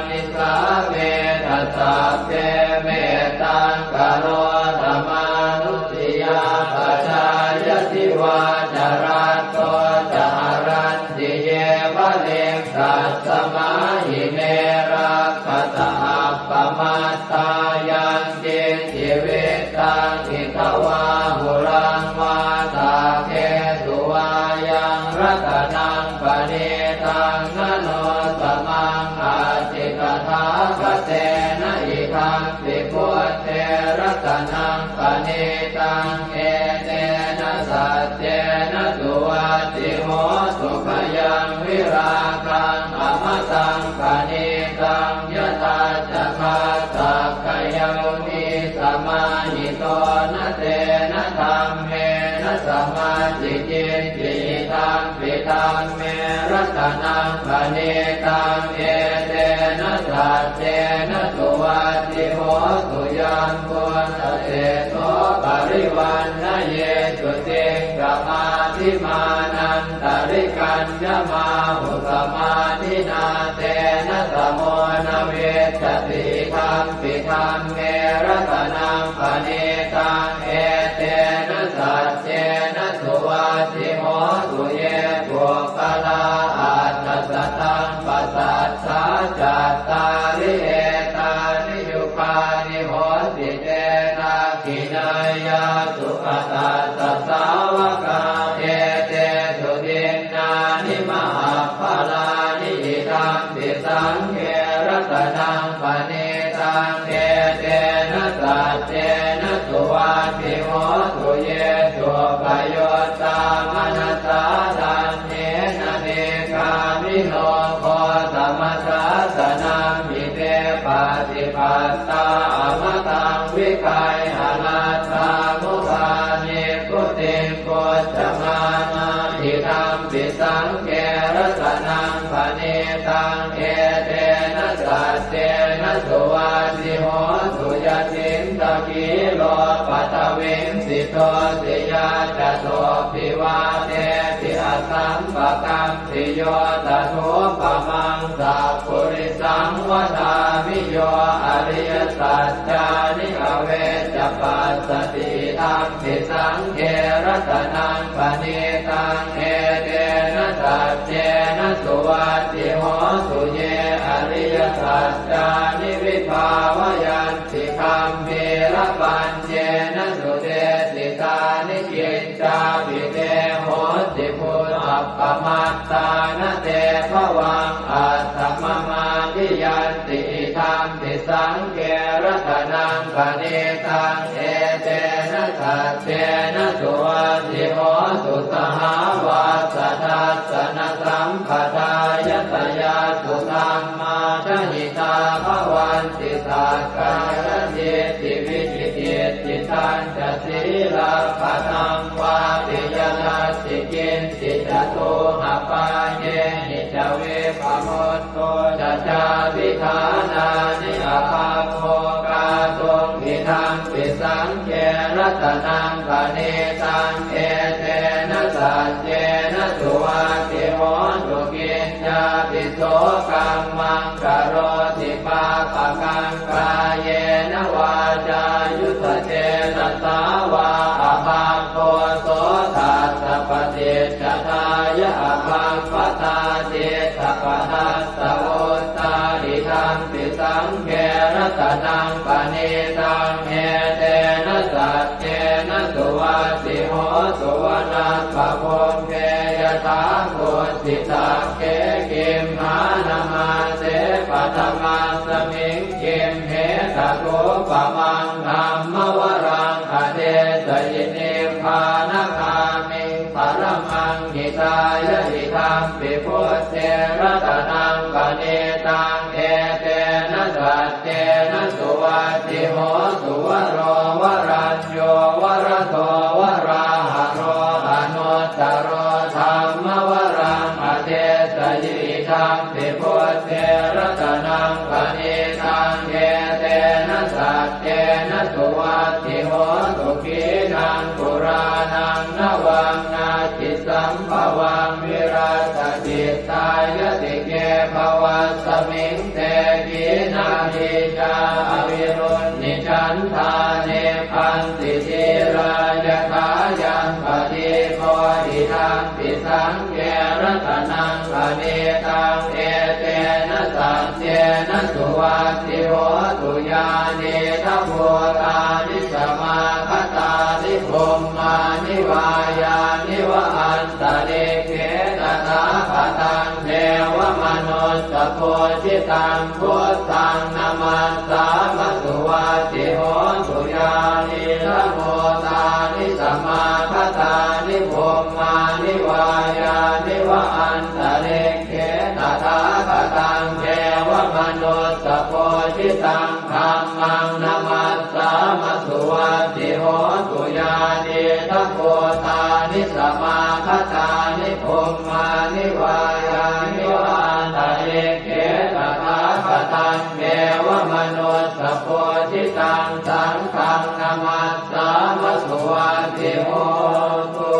Nisāmetha sabbe mettaṃ karotha mānusiyā pajāya divā ca ratto ca haranti ye baliṃ tasmā hi ne rakkhasa appamattā. Yaṅkiñci vittaṃ idha vā huraṃ vā saggesu vā yaṃ ratanaṃ paṇītaṃ na no samaṃ atthi tathāgatena idampi buddhe ratanaṃ paṇītaṃ etena saccena suvatthi hotu. Khayaṃ virāgaṃ amataṃ paṇītaṃ yadajjhagā sakyamunī samāhito na tena dhammena samatthi kiñci idampi dhamme ratanaṃ paṇītaṃ etena saccena suvatthi hotu. Yambuddhaseṭṭho parivaṇṇayī suciṃ samādhimānantarikaññamāhu samādhinā tena samo na vijjati idampi dhamme ratanaṃ paṇītaṃ etena saccena suvatthi hotu. Ye puggalā aṭṭha sataṃ pasaṭṭhā cattāri etāni yugāni honti te dakkhiṇeyyā sugatassa sāvakā etesu dinnāni mahapphalāni idampi saṅghe ratanaṃ paṇītaṃ etena saccena suvatthi hotu. Ye suppayuttā manasā daḷhena nikkāmino gotamasāsanamhi te pattipattā amataṃ vigayha laddhā mudhā nibbutiṃ bhuñjamānā idampi saṅghe ratanaṃ paṇītaṃ etena saccena suvatthi hotu. Yacittakhīlo paṭhaviṃ sito siyā catubbhi vātebhi asampakampiyo tathūpamaṃ sappurisaṃ vadāmi yo ariyasaccāni avecca passati idampi saṅghe ratanaṃ paṇītaṃ etena saccena suvatthi hotu. Ye ariyasaccāni vibhāvayanti gambhīrapaññena sudesitāni kiccāpi te honti bhusappamattā na te bhavaṃ aṭṭhamamādiyanti idampi saṅghe ratanaṃ paṇītaṃ etena saccena suvatthi hotu. Sahāvassa dassanasampadāya tayassu dhammā jahitā bhavanti sakkāyadiṭṭhi vicikicchitañca sīlabbataṃ vāpi yadatthi kiñci catūhapāyehi ca vippamutto ca cābhiṭhānāni abhabbo kātuṃ idampi saṅghe ratanaṃ paṇītaṃ etena saccena suvatthi hotu. Kiñcāpi so kammaṃ karoti pāpakaṃ kāyena vācāyuda cetasā vā abhabbo so tassa paṭicchadāya abhabbatā cittapadassavutthā idampi saṅghe ratanaṃ paṇītaṃ etena saccena suvatthi hotu. Vanappagumbe yathā kussisagge gimhānamāse paṭhamasmiṃ gimhe tathūpamaṃ dhammavaraṃ adesayi nibbānagāmiṃ paramaṃ hitāya idampi buddhe ratanaṃ paṇītaṃ etena saccena suvatthi hotu. Varo varañño varado varāharo anuttaro dhammavaraṃ adesayi idampi buddhe ratanaṃ paṇītaṃ etena saccena suvatthi hotu. Khīṇaṃ purāṇaṃ navaṃ natthi sambhavaṃ virattacittāyatike bhavasmiṃ te Nicā avirūḷhichandā nibbanti dhīrā yathāyaṃ padīpo idampi saṅghe ratanaṃ paṇītaṃ etena saccena suvatthi hotu. Yānīdha bhūtāni samāgatāni bhummāni vā yāni va antalikkhe tathāgataṃ devamanussapūjitaṃ buddhaṃ namassāma suvatthi hotu. Yānīdha bhūtāni samāgatāni bhummāni vā yāni va antalikkhe tathāgataṃ devamanussapūjitaṃ dhammaṃ namassāma suvatthi hotu. Yānīdha bhūtāni samāgatāni bhummāni vā yāni va antalikkhe tathāgataṃ devamanussapūjitaṃ saṅghaṃ namassāma suvatthi hotu.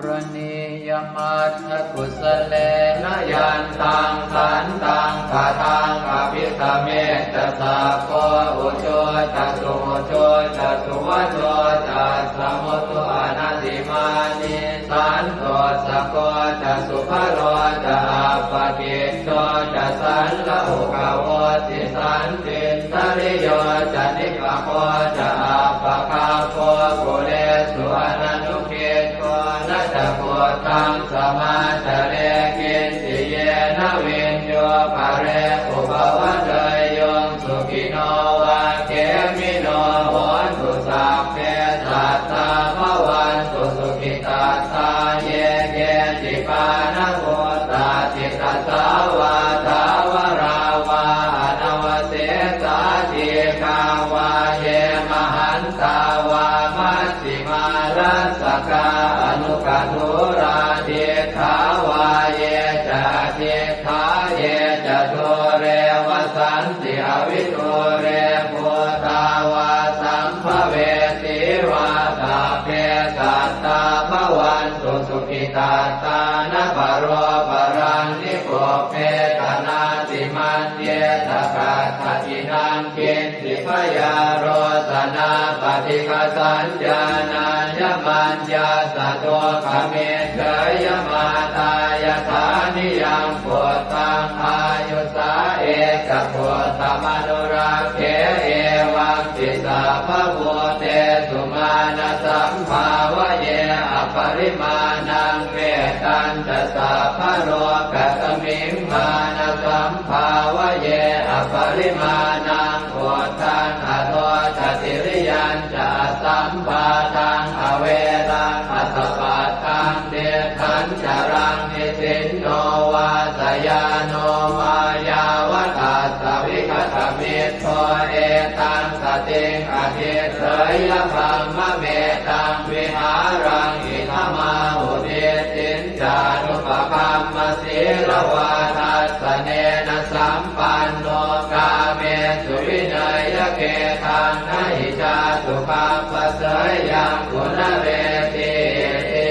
Karaṇīyamatthakusalena yantaṃ santaṃ padaṃ abhisamecca sakko ujū ca suhujū ca suvaco cassa mudu anatimānī santussako ca subharo ca appakicco ca sallahukavutti santindriyo ca nipako ca appagabbho kulesu ananu giddho. Na ca khuddaṃ samācare kiñci yena viññū pare upavadeyyuṃ. Sukhino vā khemino hontu sabbe sattā bhavantu sukhitattā. Ye keci pāṇabhūtatthi tasā vā thāvarā vā anavasesā dīghā vā ye mahantā vā maj jhimā rassakā aṇukathūlā diṭṭhā vā ye ca adiṭṭhā ye ca dūre vasanti avidūre bhūtā vā sambhavesī vā sabbe sattā bhavantu sukhitattā. Na paro paraṃ nikubbetha nātimaññetha katthaci naṃ kiñ ci byārosanā paṭighasaññā nāññamaññassa dukkhamiccheyya. Mātā yathā niyaṃ puttaṃ āyusā ekaputtamanurakkhe evampi sabbabhūtesu mānasambhāvaye aparimāṇaṃ. Mettañca sabbalokasmiṃ mānasambhāvaye aparimāṇaṃ uddhaṃ adho ca tiriyañca asambādhaṃ averaṃ asapattaṃ. Tiṭṭhañcaraṃ nisinno vā sayāno vā yāvatassa vigatamiddho etaṃ satiṃ adhiṭṭheyya brahmametaṃ vihāraṃ idhamāhu. Diṭṭhiñ ca anupagamma sīlavā dassanena sampanno kāmesu vineyya gedhaṃ na hi jātu gabbhaseyyaṃ punaretīti.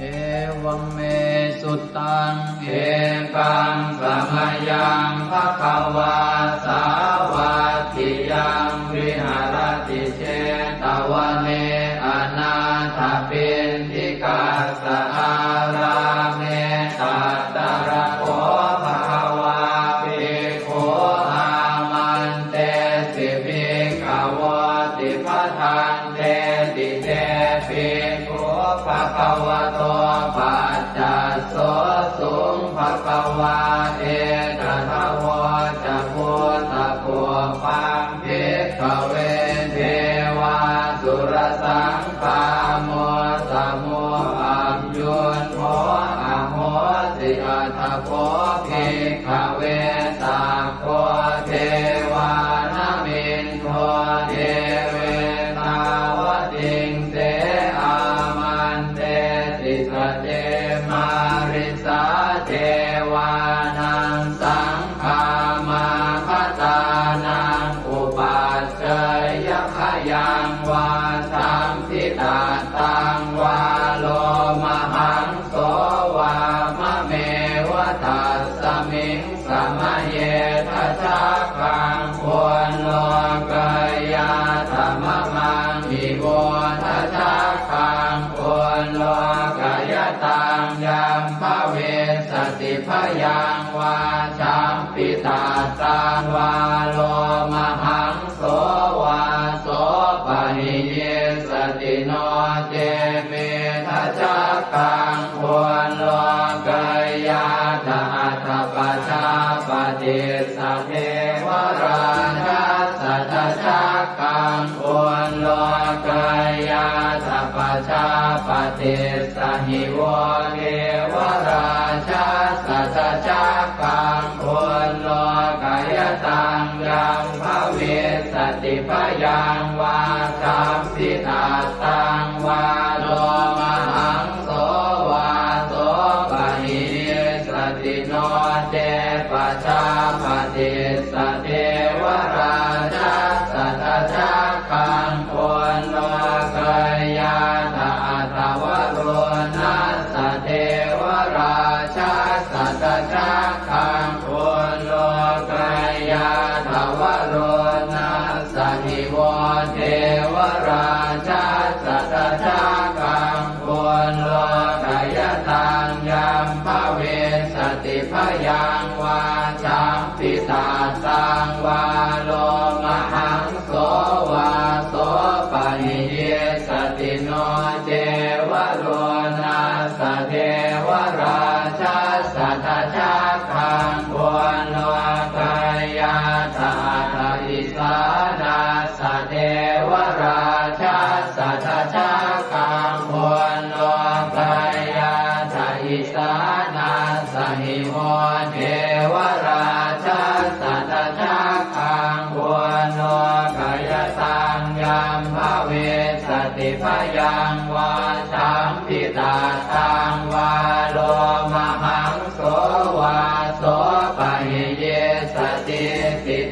Evaṃ me sutaṃ. Ekaṃ samayaṃ bhagavā sāvatthiyaṃ viharati jetavane anāthapiṇḍikassa ārāme. Tatra kho bhagavā bhikkhū āmantesi bhikkhavoti. Bhadanteti te bhikkhū bhagavato paccassosuṃ. Bhagavā etadavoca. Bhūtapubbaṃ bhikkhave devāsurasaṅgāmo samūhaṃ yūtho ahosi. Atha kho bhikkhave sakko devānamindo devetāvatiṃse āmantesi. Sace mārisā devānaṃ saṅ gāmāgatānaṃ upajjeyya, bhayaṃ vā sambhitattaṃ vā lomahaṃso vā mameva tassa Miṃ samaye dajaggaṃ ullokayātha mamaṃ ivo dajaggaṃ ullokayataṃ yaṃ bhavissati bhayaṃ vā champittattaṃ vā lomahaṃso vā sopahiyissati no ce me dajaggaṃ ullokayātha atha pajāpatissa devarājassa dajaggaṃ ullokayātha pajāpatissa hi vo devarājassa dajaggaṃ ullokayataṃ yaṃ bhavissati bhayaṃ vā champittattaṃ vā lomahaṃso vā sopahiyissati no ce pajāpatissa devarājassa dajaggaṃ ullokayātha atha varuṇassa devarājassa dajaggaṃ ullokayātha varuṇassa hi vo devarājassa dajaggaṃ ullokayataṃ yaṃ bhavissati bhayaṃ vā champittattaṃ vā lomahaṃso vā sopahiyissati no ce varuṇassa devarājassa dajaggaṃ ullokayātha atha isānassa devarājassa dajaggaṃ ullokayātha isānassa hi vo devarājassa dajaggaṃ ullokayataṃ yaṃ bhavissati bhayaṃ vā champittattaṃ vā lomahaṃso vā sopahiyissati.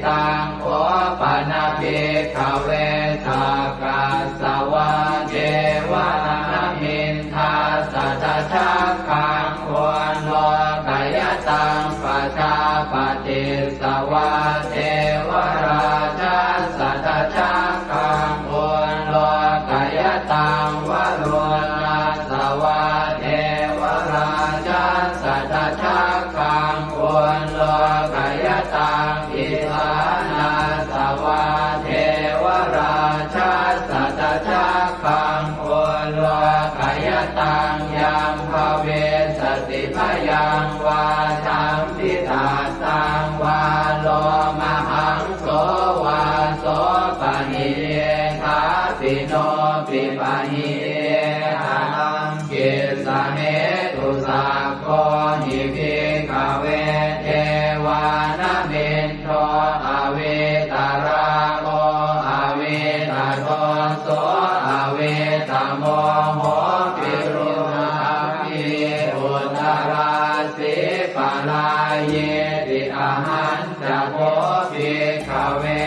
Taṃ kho pana bhikkhave sakkas savā devanāmiṃ dassa dajaggaṃ ullokayataṃ pajāpatissa vā devarājassa dajaggaṃ ullokayataṃ varuṇassa vā devarājassa dajaggaṃ ullokayataṃ isānassa vā devarājassa dajaggaṃ ullokayataṃ yaṃ bhavissati bhayaṃ vā champittattaṃ vā lomahaṃso vā sopahiyye thāpi no pipahiye haraṃ. Kissa hetu sakko hi bhikkhave devānamindo avītarāgo avītadoso avītamoho virūḷhakī uttarāsī parāyīti. Ahañ ca kho bhikkhave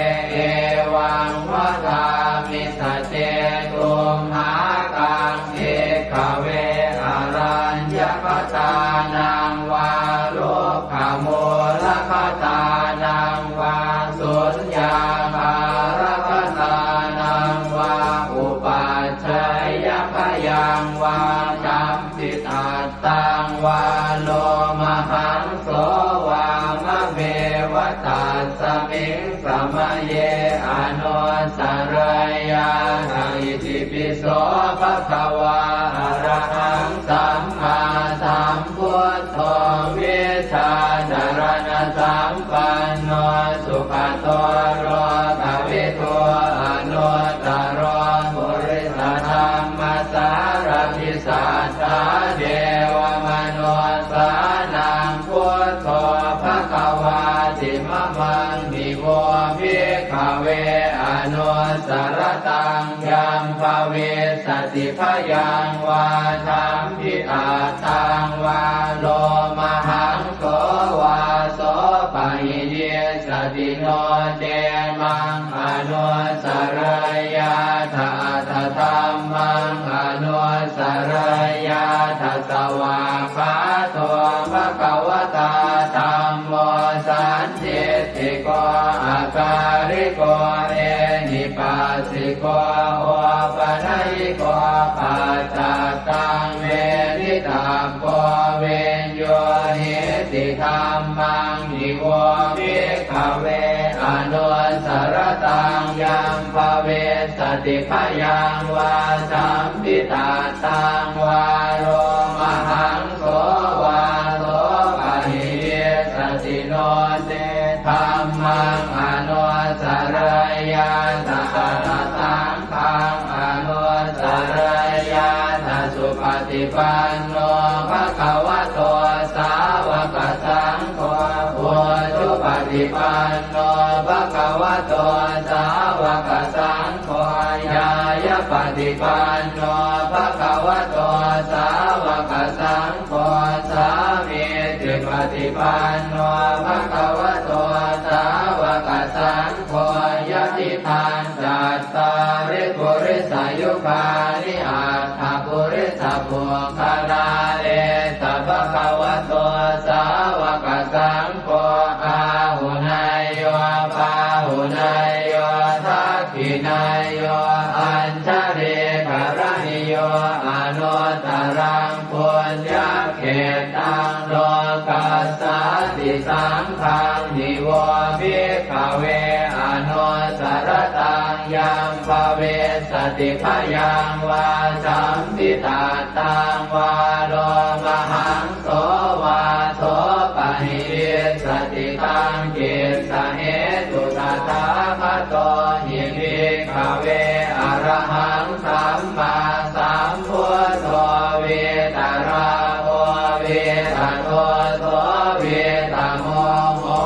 evaṃ vadāmi: sace tumhākaṃ bhikkhave araññakatānaṃ vā rukkhamūlakatānaṃ vā suññāgārakatānaṃ vā upajjhāyabhayaṃ vā champittattaṃ vā lomahaṃso vā mameva tasmiṃ samaye anussarayyātha. Itipi so bhagavā arahaṃ sammāsambuddho vijjācaraṇasampanno sugato lokavidū anuttaro purisadammasārathi satthā devamanussānaṃ buddho bhagavāti. Mamaṃ hi vo bhikkhave anussarattaṃ yaṃ bhavissati bhayaṃ vā champittattaṃ vā lomahaṃso vā sopahiyissati no ce maṃ anussarayyātha atha dhammaṃ anussarayyātha. Svākkhāto bhagavatā dham sandiṭṭhiko akāliko ehipassiko opanayiko paccattaṃ veditabbo viññūhīti. Dhammaṃ hi vo bhikkhave anussaraṃ yaṃ bhavissati bhayaṃ vā sampittaṃ vā lomahaṃso vā so pahīyissati no ce dhammaṃ anussarayyātha atha saṅghaṃ anussarayyātha. Supaṭipanno bhagavato sāvakasaṅgho, ujupaṭipanno bhagavato sāvakasaṅgho, ñāyapaṭipanno bhagavato sāvakasaṅgho, sāmīcipaṭipanno bhagavato sāvakasaṅgho, yadidaṃ cattāri purisayugāni aṭṭha purisapuggalā, esa bhagavato sāvakasaṅgho, āhuneyyo pāhuneyyo dakkhiṇeyyo añjalikaraṇīyo anuttaraṃ puññakkhettaṃ lokassāti. Saṅghaṃ hi vo bhikkhave anussaraṃ yaṃ bhavissati bhayaṃ vā sampittaṃ vā lomahaṃso vā so pahīyissati. Taṃ kissa hetu tathāgato hi bhikkhave arahaṃ sammāsambuddho vītarāgo vītadoso vītamoho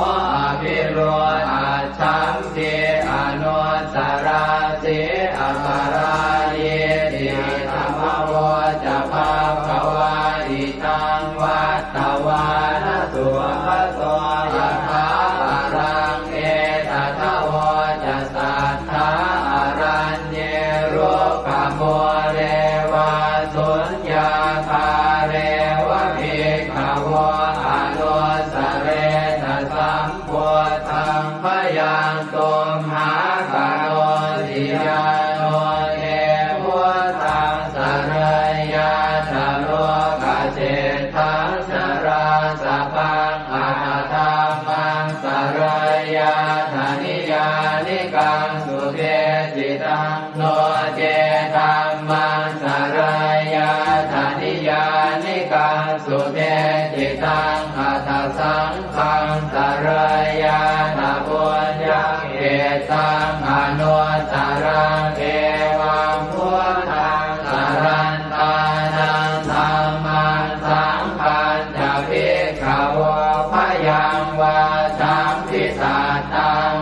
abhirūḷhaccham ti anussarati aparājīti. Idamavoca bhagavā. Idaṃ vattavāna sugato yathābalaṃ etadavoca satthā araññe rukkhamūle vā suññāgāre va bhikkhavo anussaretha sam buddhaṃ bhayaṃ tumhākarosi. Yāno te buddhaṃ sarayyātha lokaseṭṭhaṃ narāsabhaṃ atha dhammaṃ sarayyātha niyyānikaṃ sudesitaṃ, no ce dhammaṃ sarayyātha niyyānikaṃ sudesitaṃ, atha saṅghaṃ sarayyātha puññakkhettaṃ anuttaraṃ. Evaṃ buddhaṃ sarantānaṃ dhammaṃ saṅghañca bhikkhavo bhayaṃ vā sampittaṃ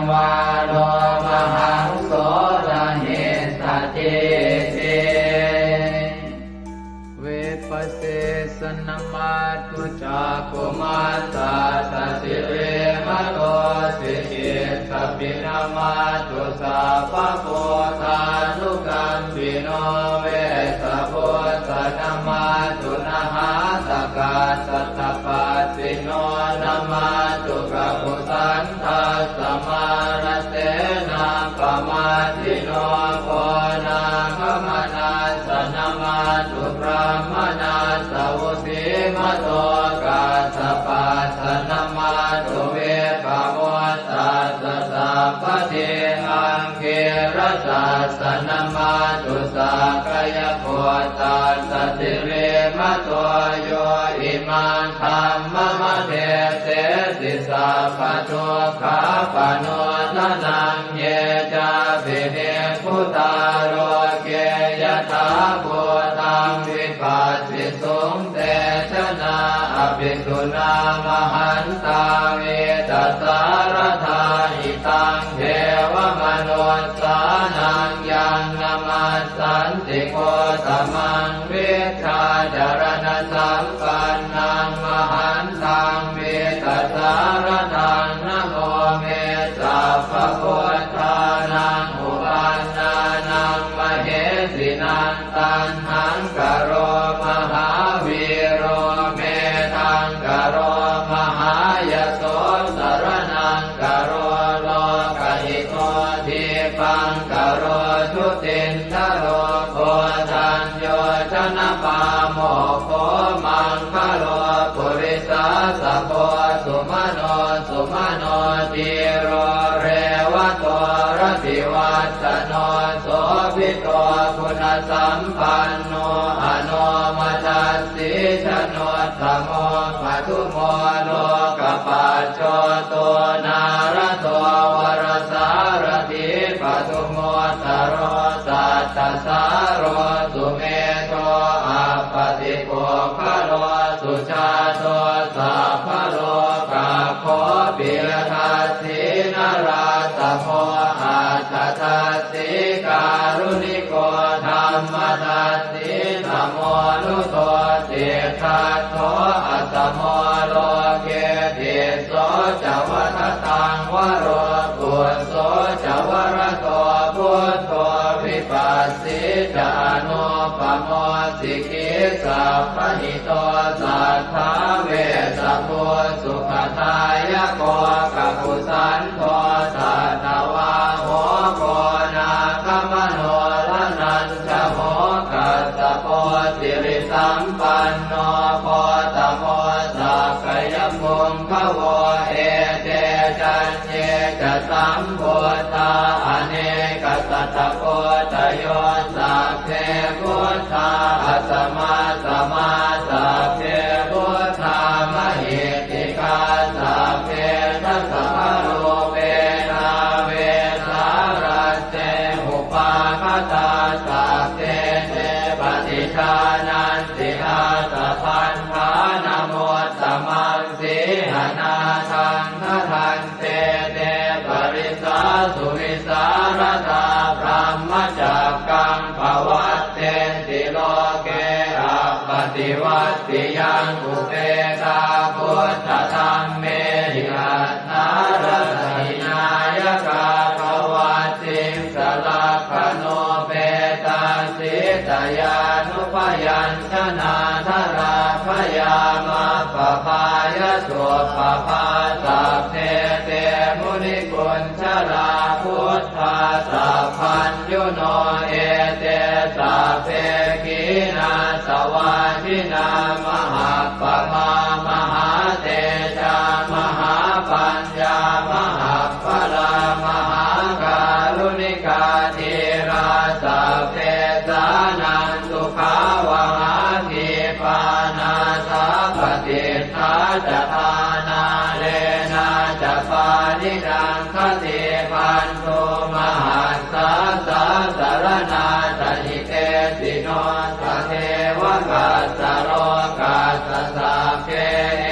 vā lomahaṃso na hessatīti. Vipassissa namatthu cakkhumantassa sirīmato, sikhissa pi namatthu sabbabuddhānukampino, vessabhussa namatthu nhātakassa tapassino, namatthu kakusandhassa mārasenappamā dino, konāgamanassa namatthu brāhmaṇassa vusīmato, kassapassa namatthu vippamuttassa sabbadhi, aṅgīrasassa namatthu sakyaputtassa sirīmato, yo imaṃ dhammamade sesi sabbadukkhāpanūdanaṃ. Ye cāpi nibbutā loke yathābhūtaṃ vipassisuṃ, te janā apisuṇā mahantā vītasāradā. Hitaṃ devamanussānaṃ yaṃ namas santi gotamaṃ, vijjācaraṇasampannaṃ mahantaṃ vītasāradaṃ. Namo me sabbabuddhānaṃ uppannānaṃ mahesinaṃ, taṇhaṅkaro mahāvīro, medhaṅkaro mahāyaso, sar sumano dhīro revato rativassano sobhito guṇasampanno anomadassī januttamo padumo lokapajjoto nārado varasārathī padumu ttaro sattasāro sumedho appatipuggalo sujāto sabbalokaggo piyadassī narāsamo atthadassī kāruṇiko dhammadassī tamonudo siddhattho asamo loke tisso ca vadataṃ varo phusso ca varado buddho vipassī ca anūpamo sikhī sabbahito satthā vessabhū sukhadāyako kakusandho satthavāho koṇāgamano dhananjavo kassapo sirisampanno gotamo sakyapuṅgavo ete caññe ca sambuddhā anekasatakoṭayo sabbe buddhā asamasmā sabbe buddhā mahiddhikā sabbe dasabalūpena vesālatte upagatā sabbe te paṭijānanti ātappamāṇamuttamaṃ sīhanatthaṃ bhaddante te parisā suvisāradā brahmacakkaṃ pavattenti loke appaṭivattiyaṃ upekkā buddhadhammehi aṭṭhārasa hināyakā pavattissa lakkhaṇūpetā sītyānubyañjanādharā bhayamappaphāya suppabhā sabbe te munikuñjarā buddhā sabbaññuno ete sabbe khīṇāsavā jinā mahappamā mahātejā mahāpaññā mahappalā mahākāruṇikā dhīrā sabbesānaṃ sukhāvahā khīpā nāthapaṭiṭṭhā ca dhānālena ca pāṇinaṃ khaṇībhāntu mahassā sāsaraṇā ca hitesino tatheva kassa lokassa sabbe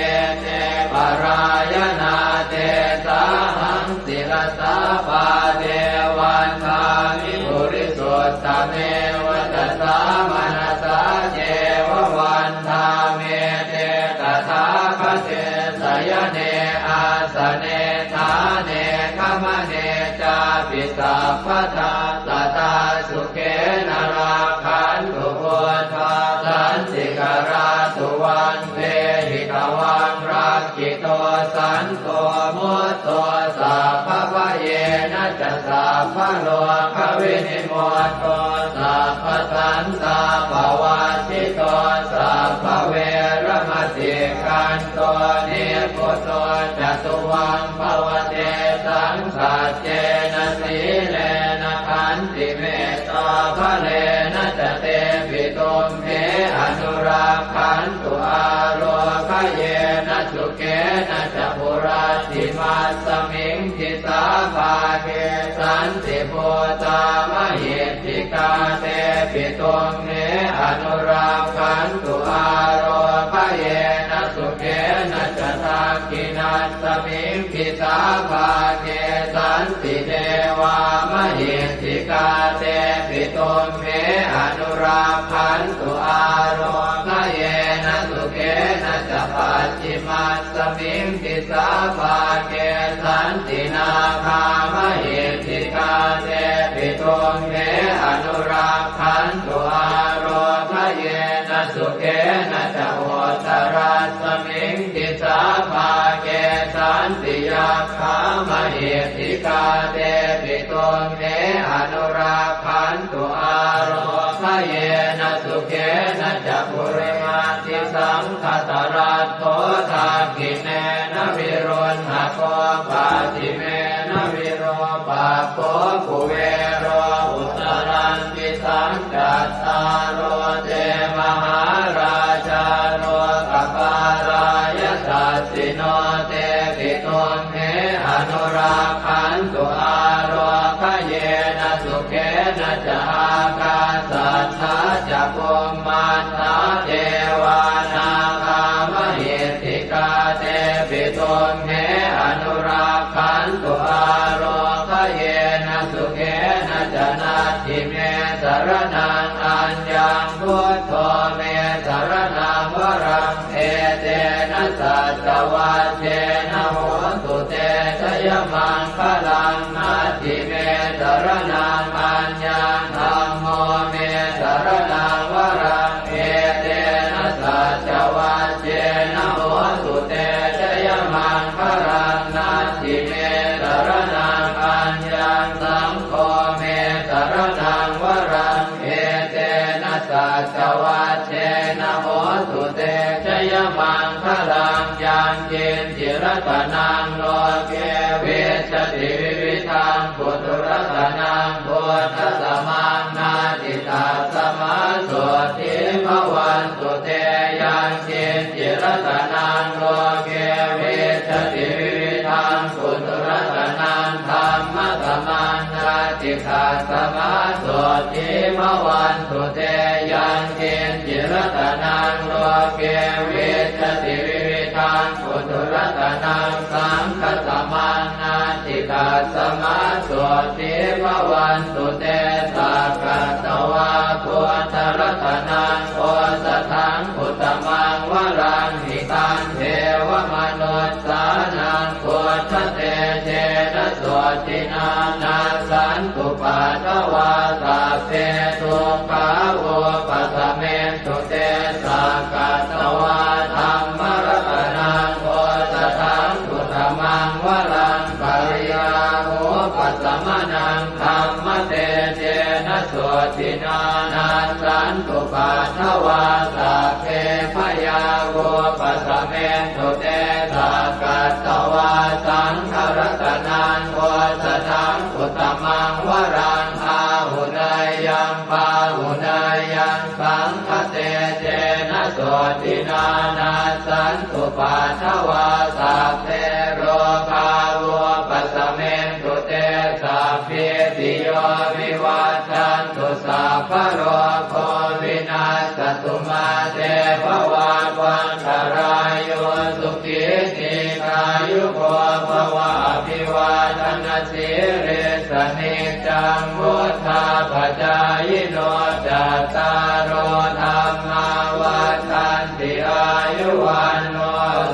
ete parāyanā tesāhaṃ sirasā pāde vandāmi purisuttame vacasā manasā ceva vandāmete tathāgate sayane āsane ṭhāne gamane cāpi sabbadā sadā sukhena rakkhantu buddhā santikarā tuvaṃ dehi tvaṃ rakkhito santo mutto sabbabhayena ca sabbarogavinimutto sabbasantāpavajjito sabbaveramatikkanto nibbuto ca tuvaṃ bhava tesaṃ saccena sīlena khantimettābalena ca tepi tumhe anurakkhantu ārogyena sukhena ca hurattimasmiṃ disābhāge santibhūtā mahiddhikā tepi tumhe anurakkhantu ārogyena sukhena ca dakkhiṇasmiṃ disābhāge santidevā mahiddhikā tepi tumhe anurakkhantu ārogyena sukhena ca pacchimasmiṃ disābhāge santi nāgā mahiddhikā tepi tumhe anurakkhantu ārogyena sukhena ca uttarasmiṃ disābhāge santi yakkhā mahiddhikā tepi tumhe anurakkhantu ārogyena yena sukhena ca purimaṃ disaṃ dhataraṭṭho dakkhiṇena viruḷhako pacchimena virūpakkho kuvero uttaraṃ disaṃ. Cattāro te mahārājā lokapālā yasassino tepi tumhe anurakkhantu ārogayena sukhena ca. Ākāsaṭṭhā ca bhummaṭṭhā devā nāgā mahiddhikā tepi tumhe anurakkhantu ārogayena sukhena ca. Natthi me saraṇaṃ aññaṃ, buddho me saraṇaṃ varaṃ, etena saccavajjena hotu te jayamaṅgalaṃ. Natthi me saraṇaṃ aññaṃ, dhammo me saraṇaṃ varaṃ, etena saccavajjena hotu te jayamaṅgalaṃ. Natthi me saraṇaṃ aññaṃ, saṅgho me saraṇaṃ varaṃ, etena saccavajjena hotu te jayamaṅgalaṃ. Yaṅkiñci ratanaṃ loke vijjati vividhaṃ puthu, ratanaṃ buddhasamaṃ natthi, tasmā sotthī bhavantu te. Yaṅkiñci ratanaṃ loke vijjati vividhaṃ puthu, ratanaṃ dhammasamaṃ natthi, tasmā sotthī bhavantu te. Yaṅkiñci ratanaṃ loke vijjati vividhaṃ puthu, ratanaṃ saṅghasamaṃ natthi, tasmā sotthī bhavantu te. Sakkatvā buddharatanaṃ osathaṃ uttamaṃ varaṃ, hitaṃ devamanussānaṃ buddhatejena sotthinā, nassantupaddavā sabbe dukkhā vūpasamentu te. Sakkatvā dhammaratanaṃ osathaṃ uttamaṃ varaṃ, pariḷāhūpasamanaṃ dhammatejena sotthinā, nassantupaddavā sabbe bhayā vūpasamentu te. Sakkatvā saṅgharatanaṃ osathaṃ uttamaṃ varaṃ, āhuneyyaṃ pāhuneyyaṃ saṅghatejena sotthinā, nassantupaddavā sabbe rogā vūpasamentu te. Sabbītiyo vivajjantu, sabbarogo vinassatu, mā te bhavatvantarāyo, sukhī dīghāyuko bhava. Abhivādanasīlissa niccaṃ vuḍḍhāpacāyino, cattāro dhammā vaḍḍhanti, āyu vaṇṇo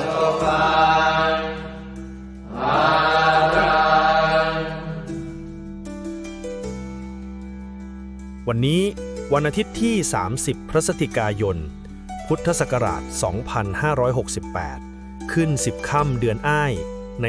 sukhaṃ balaṃ. วันนี้วันอาทิตย์ที่ สามสิบ พฤศจิกายน พุทธศักราช สองพันห้าร้อยหกสิบแปด ขึ้น สิบ ค่ำเดือนอ้าย ใน